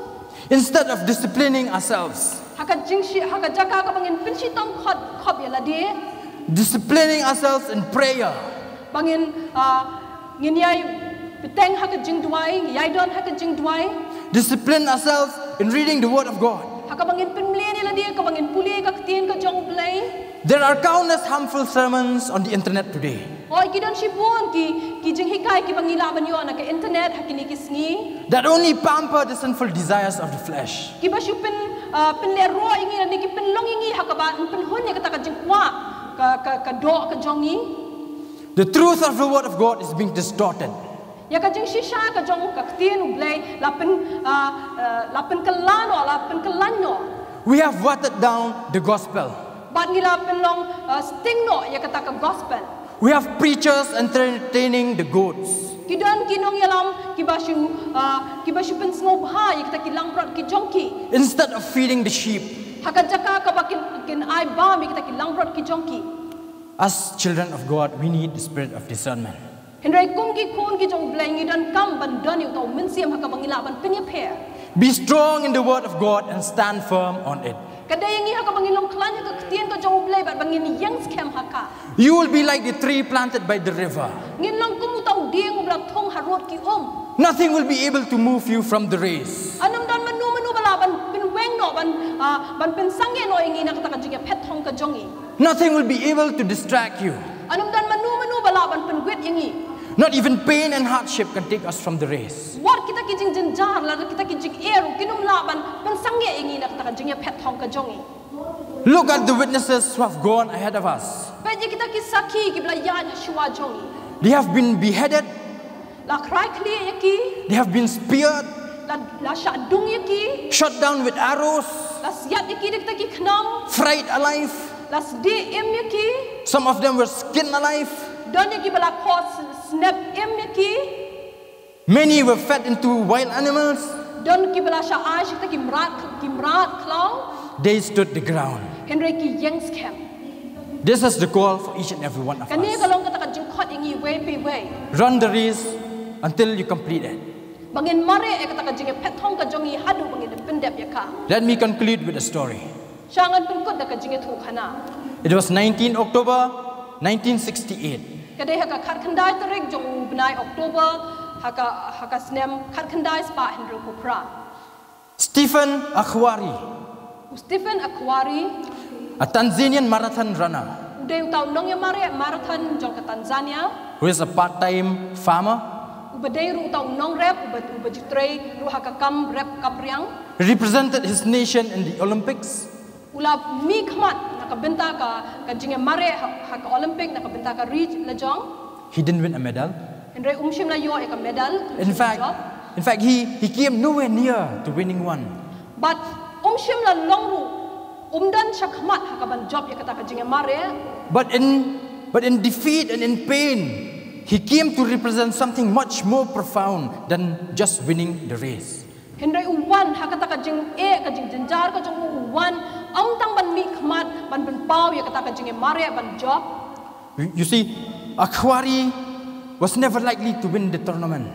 Instead of disciplining ourselves. Ha ka jingshi, ha ka jaka kaba ngin pynshitom khot, khop ïa lade. Disciplining ourselves in prayer. Ba ngin, ah, ngin ïai bteng ha ka jingduwai, ïai don ha ka jingduwai. Discipline ourselves in reading the Word of God. Ha kaba ngin pynmlien ïa lade, ha kaba ngin pule ka ktien ka jong U Blei. There are countless harmful sermons on the internet today. Hooid, ki don shibun ki, ki jinghikai kiba ngi lah ban ïoh na ka internet ha kine ki sngi. That only pamper the sinful desires of the flesh. Kiba shu pyn, ah, pynlehroh ïa ngi, ne ki pynlong ïa ngi ha kaba pynhun ïa kata ka jingkwah ka, ka, ka doh ka jong ngi. The truth of the Word of God is being distorted. Ïa ka jingshisha ka jong ka ktien U Blei la pyn, ah, ah, la pynkylla noh, la pynkylla noh. We have watered down the gospel. Bad ngi la pynlong, ah, sting noh ïa kata ka gospel. We have preachers entertaining the goats. Ki don ki nongïalam kiba shu, ah, kiba shu pynsngewbha ïa kita ki langbrot ki jong ki. Instead of feeding the sheep. Ha ka jaka kaba kin, kin ai bam ïa kita ki langbrot ki jong ki. As children of God, we need the spirit of discernment. Hynrei kum ki khun ki jong U Blei ngi donkam ban don ïa uta u mynsiem ha kaba ngi lah ban pynïapher. Be strong in the word of God and stand firm on it. Ka dei ïa ngi ha kaba ngin long khlaiñ ha ka ktien ka jong U Blei bad ba ngin ïeng skhem ha ka. You will be like the tree planted by the river. Ngin long kum uta u dieng uba la thung harud ki um. Nothing will be able to move you from the race. Ym don mano mano ba lah ban pynweng noh, ban, ah, ban pynsangeh noh ïa ngi na kata ka jingïaphet thong ka jong ngi. Nothing will be able to distract you. Ym don mano mano ba lah ban pynwit ïa ngi. Not even pain and hardship can take us from the race. Wat kita ki jingjynjar lane kita ki jingeh ruh kin ym lah ban pynsangeh ïa ngi na kata ka jingïaphet thong ka jong ngi. Look at the witnesses who have gone ahead of us. Peit ïa kita ki sakhi kiba la ïaid shuwa jong ngi. They have been beheaded. La khrai khlieh ïa ki. They have been speared. La, la shah dung ïa ki. Shot down with arrows. La siat ïa ki da kita ki khnam. Fried alive. La sdieh im ïa ki. Some of them were skinned alive. Don ïa kiba la khoh s-, snep im ïa ki. Many were fed into wild animals. Don kiba la shah ai sha kita ki mrad, ki mrad khlaw. They stood the ground. Hynrei ki ïeng skhem. This is the call for each and every one of us. Kane ka long kata ka jingkhot ïa ngi iwei pa iwei. Run the race until you complete it. Ba ngin mareh ïa kata ka jingïaphet thong ka jong ngi haduh ba ngin pyndep ïa ka. Let me conclude with a story. Sha ngan pynkut da ka jingïathuhkhana. It was nineteen October nineteen sixty-eight. Ka dei ha ka khatkhyndai tarik jong u bnai October ha ka, ha ka snem khatkhyndai spah hynriewphew phra. Stephen Akhwari. U Stephen Akhwari. A Tanzanian marathon runner. U dei uta u nongïamareh marathon jong ka Tanzania. Who is a part-time farmer. Uba dei ruh uta u nongrep, uba, uba ju trei ruh ha ka kam rep kapriang. Represented his nation in the Olympics. U la mihkhmat na ka bynta ka, ka jingïamareh ha, ha ka Olympic na ka bynta ka ri lajong. He didn't win a medal. Hynrei um shym la ïoh ïa ka medal. In fact, in fact, he, he came nowhere near to winning one. Bad um shym la long ruh, um don shakhmat ha kaban jop ïa kata ka jingïamareh. But in, but in defeat and in pain, he came to represent something much more profound than just winning the race. Hynrei u wan ha kata ka jingeh, ka jingjynjar ka jong u, u wan ym tang ban mih khmat ban pynpaw ïa kata ka jingïamareh ban jop. You, you see, Akhwari was never likely to win the tournament.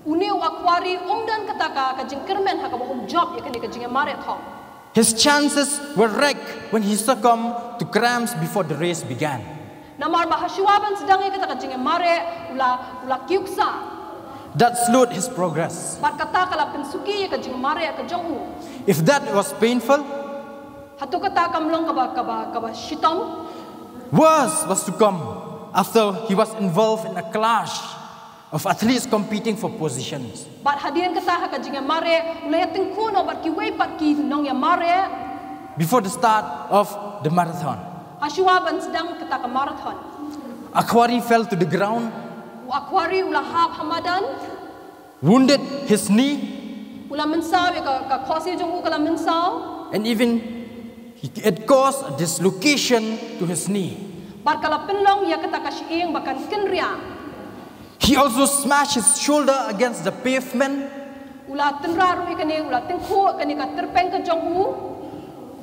Une u Akhwari um don kata ka, ka jingkyrmen ha kaba um jop ïa kane ka jingïamareh thong. His chances were wrecked when he succumbed to cramps before the race began. Namar ba hashwa ban sdang ïa kata ka jingïamareh u la, u la kiew ksah. That slowed his progress. Bad kata ka la pynsuki ïa ka jingmareh ka jong u. If that was painful, hato kata kam long kaba, kaba, kaba shitom. Worse was to come after he was involved in a clash of athletes competing for positions. Bad hadien kata ha ka jingïamareh u la ïatyngkhuh noh bad kiwei pat ki nongïamareh. Before the start of the marathon, hashwa ban sdang kata ka marathon, Akhwari fell to the ground. U Akhwari u la hap ha madan. Wounded his knee. U la mynsaw ïa ka, ka khohsiew jong u ka la mynsaw. And even it caused a dislocation to his knee. Bad ka la pynlong ïa kata ka shyieng ba kan kynriah. He also smashed his shoulder against the pavement. U la tynrah ruh ïa kane, u la tyngkhuh kane ka tyrpeng ka jong u.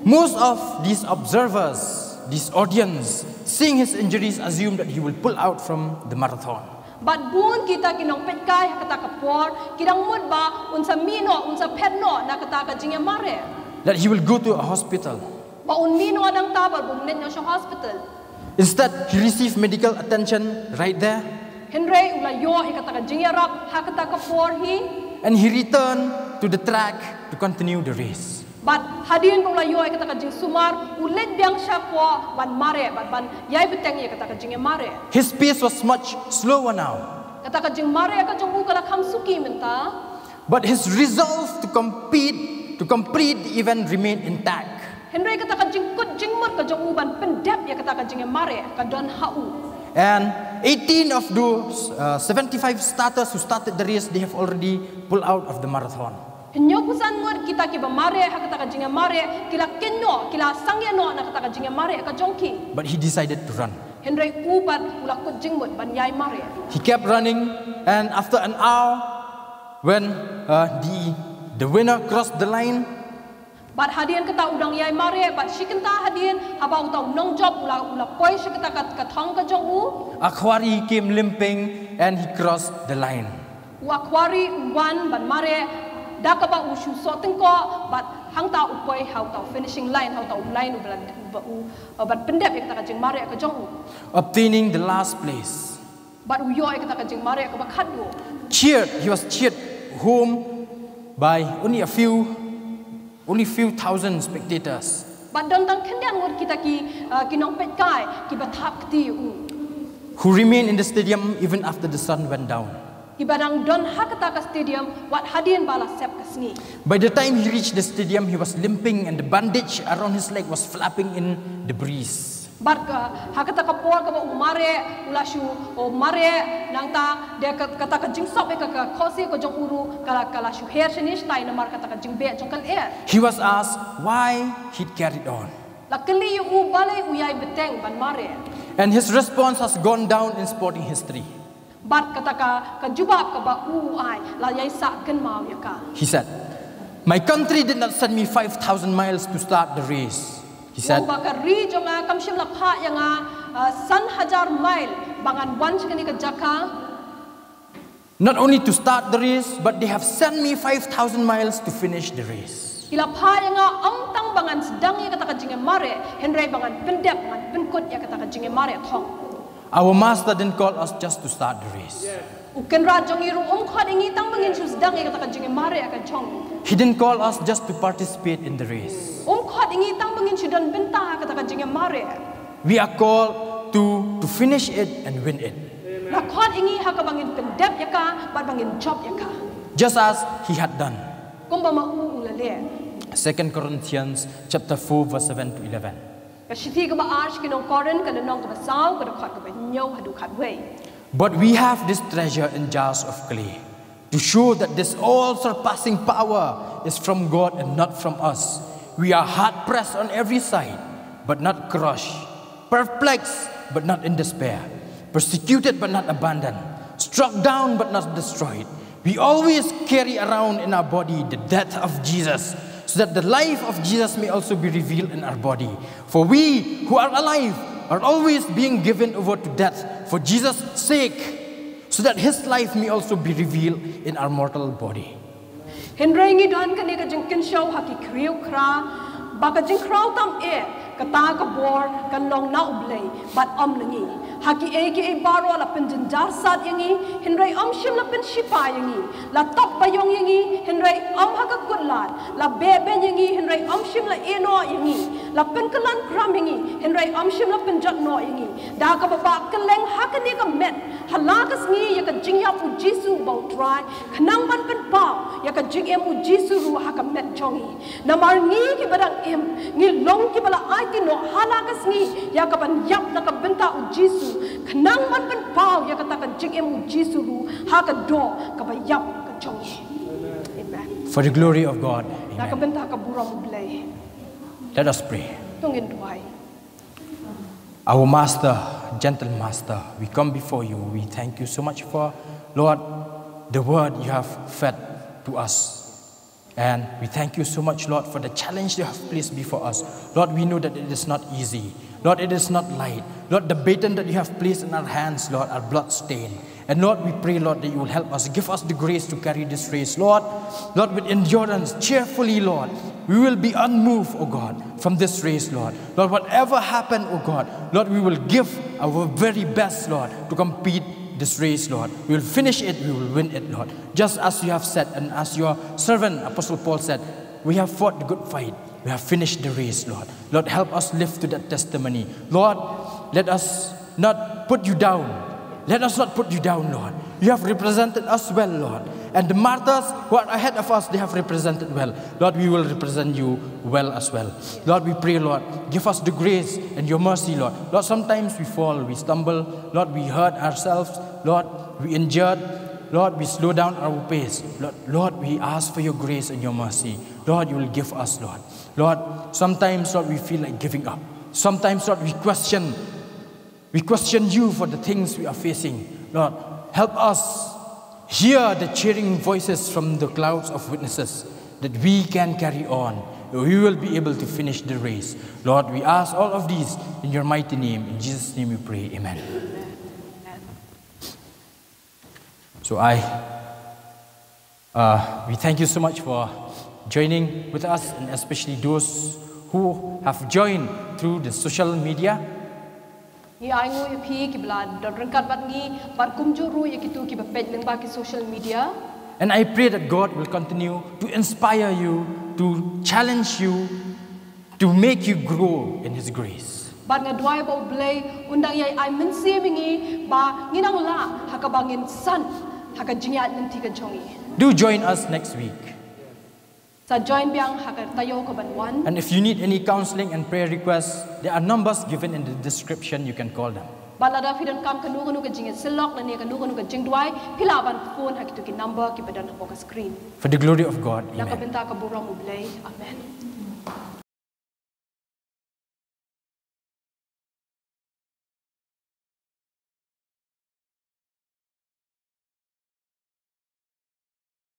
Most of these observers, this audience, seeing his injuries, assumed that he will pull out from the marathon. Bad bun kita ki nongpeitkai ha kata ka por ki dang mut ba un sa mih noh, un sa phet noh na kata ka jingïamareh. That he will go to a hospital. Ba un mih noh nangta bad ba un leit noh sha hospital. Instead, he received medical attention right there. Hynrei u la ïoh ïa kata ka jingïarap ha kata ka por hi. And he returned to the track to continue the race. Bad hadien ba u la ïoh ïa kata ka jingsumar, u leit biang sha kwah ban mareh bad ban ïai bteng ïa kata ka jingïamareh. His pace was much slower now. Kata ka jingmareh ka jong u ka la kham suki mynta. But his resolve to compete, to complete the event remained intact. Hynrei kata ka jingkut jingmut ka jong u ban pyndep ïa kata ka jingïamareh ka don ha u. And eighteen of those uh, seventy-five starters who started the race, they have already pulled out of the marathon. Hynñiewphew san ngut kita kiba mareh ha kata ka jingïamareh ki la kynnoh, ki la sangeh noh na kata ka jingïamareh ka jong ki. But he decided to run. Hynrei u pat u la kut jingmut ban ïai mareh. He kept running, and after an hour, when uh, the the winner crossed the line, Bad hadien kata u dang ïai mareh, bad shi kynta hadien haba uta u nongjop u la, u la poi sha kata ka, ka thong ka jong u. Akhwari came limping and he crossed the line. U Akhwari u wan ban mareh da kaba u shu soh tyngkoh bad hangta u poi ha uta u finishing line, ha uta u line u ba la, u ba u, uh, ban pyndep ïa kata ka jingmareh ka jong u. Obtaining the last place. Bad u ïoh ïa kata ka jingmareh kaba khatduh. Cheered, he was cheered home by only a few, only few thousand spectators. Bad don tang khyndiat ngut kita ki, uh, ki nongpeitkai kiba thap kti ïa u. Who remained in the stadium even after the sun went down. Kiba dang don ha kata ka stadium wat hadien ba la sep ka sngi. By the time he reached the stadium, he was limping and the bandage around his leg was flapping in the breeze. Bad ka, ha kata ka por kaba u mareh, u la shu, u mareh, nangta, de ka, kata ka jingsop ïa ka, ka khohsiew ka jong u ruh, ka la, ka la shu her shane shatai namar kata ka jingbeh jong ka lyer. He was asked why he'd carried on. La kylli ïa u balei u ïai bteng ban mareh. And his response has gone down in sporting history. Bad kata ka, ka jubab kaba u, u ai, la ïai sah kynmaw ïa ka. He said, "My country did not send me five thousand miles to start the race," he said. U ong ba ka ri jong nga kam shym la phah ïa nga, uh, san hajar mile ba ngan wan sha kane ka jaka. Not only to start the race, but they have sent me five thousand miles to finish the race. Ki la phah ïa nga ym tang ba ngan sdang ïa kata ka jingïamareh, hynrei ba ngan pyndep, ngan pynkut ïa kata ka jingïamareh thong. Our master didn't call us just to start the race. U kynrad jong ngi ruh um khot ïa ngi tang ba ngin shu sdang ïa kata ka jingïamareh ka jong. He didn't call us just to participate in the race. Um khot ïa ngi tang ba ngin shu don bynta ha kata ka jingïamareh. We are called to, to finish it and win it. La khot ïa ngi ha kaba ngin pyndep ïa ka bad ba ngin jop ïa ka. Just as he had done. Kumba ma u u la leh. Second Corinthians chapter four verse seven to eleven. Ka shithi kaba ar sha ki nong Korinth, ka lynnong kaba saw, ka dkhot kaba hynñiew haduh khatwei. But we have this treasure in jars of clay, to show that this all surpassing power is from God and not from us. We are hard pressed on every side, but not crushed, perplexed, but not in despair, persecuted, but not abandoned, struck down, but not destroyed. We always carry around in our body the death of Jesus, so that the life of Jesus may also be revealed in our body. For we who are alive are always being given over to death for Jesus' sake, so that his life may also be revealed in our mortal body. Hynrei ngi don kane ka jingkynshew ha ki khriewkhra, ba ka jingkhraw tam eh, kata ka bor kan long na U Blei, bad ym na ngi. Ha kiei kiei baroh la pynjynjar sat ïa ngi, hynrei ym shym la pynshipa ïa ngi. La tok baïong ïa ngi, hynrei ym ha ka kutlad. La beh beiñ ïa ngi, hynrei ym shym la ïehnoh ïa ngi. La pynkylla kram ïa ngi, hynrei ym shym la pynjot noh ïa ngi. Da kaba bah kylleng ha kane ka met, ha la ka sngi ïa ka jingïap U Jisu uba U Trai, khnang ban pynpaw ïa ka jingim U Jisu ruh ha ka met jong ngi. Namar ngi kiba dang im, ngi long kiba la aiti noh ha la ka sngi ïa ka ban ïap na ka bynta U Jisu, khnang ban pynpaw ïa kata ka jingim U Jisu ruh ha ka doh kaba ïap ka jong ngi. Amen. For the glory of God. Na ka bynta ka burom U Blei. Let us pray. To ngin duwai. Our Master, gentle Master, we come before you. We thank you so much for, Lord, the word you have fed to us. And we thank you so much, Lord, for the challenge you have placed before us. Lord, we know that it is not easy. Lord, it is not light. Lord, the baton that you have placed in our hands, Lord, are bloodstained. And Lord, we pray, Lord, that you will help us, give us the grace to carry this race, Lord. Lord, with endurance, cheerfully, Lord, we will be unmoved, oh God, from this race, Lord. Lord, whatever happened, oh God, Lord, we will give our very best, Lord, to compete this race, Lord. We will finish it, we will win it, Lord. Just as you have said, and as your servant, Apostle Paul, said, we have fought the good fight. We have finished the race, Lord. Lord, help us live to that testimony. Lord, let us not put you down. Let us not put you down, Lord. You have represented us well, Lord. And the martyrs who are ahead of us, they have represented well. Lord, we will represent you well as well. Lord, we pray, Lord, give us the grace and your mercy, Lord. Lord, sometimes we fall, we stumble. Lord, we hurt ourselves. Lord, we injured. Lord, we slow down our pace. Lord, Lord, we ask for your grace and your mercy. Lord, you will give us, Lord. Lord, sometimes, Lord, we feel like giving up. Sometimes, Lord, we question, we question you for the things we are facing. Lord, help us hear the cheering voices from the clouds of witnesses that we can carry on. We will be able to finish the race. Lord, we ask all of these in your mighty name. In Jesus' name we pray. Amen. So I, uh, we thank you so much for joining with us, and especially those who have joined through the social media. Ngi ai nguh ïa phi kiba la don ryngkat bad ngi, bad kumjuh ruh ïa kito kiba peit lyngba ki social media. And I pray that God will continue to inspire you, to challenge you, to make you grow in His grace. Bad nga duwai ba U Blei un dang ïai ai mynsiem ïa ngi ba ngin nang lah ha kaba ngin san ha ka jingïaid lynti ka jong ngi. Do join us next week. Sa join biang ha ka taïew ka ban wan. And if you need any counseling and prayer requests, there are numbers given in the description, you can call them. Bad lada phi donkam kano kano ka jingïasyllok lane kano kano ka jingduwai, phi lah ban phone ha kito ki number kiba don hapoh ka screen. For the glory of God. Na ka bynta ka burom U Blei. Amen.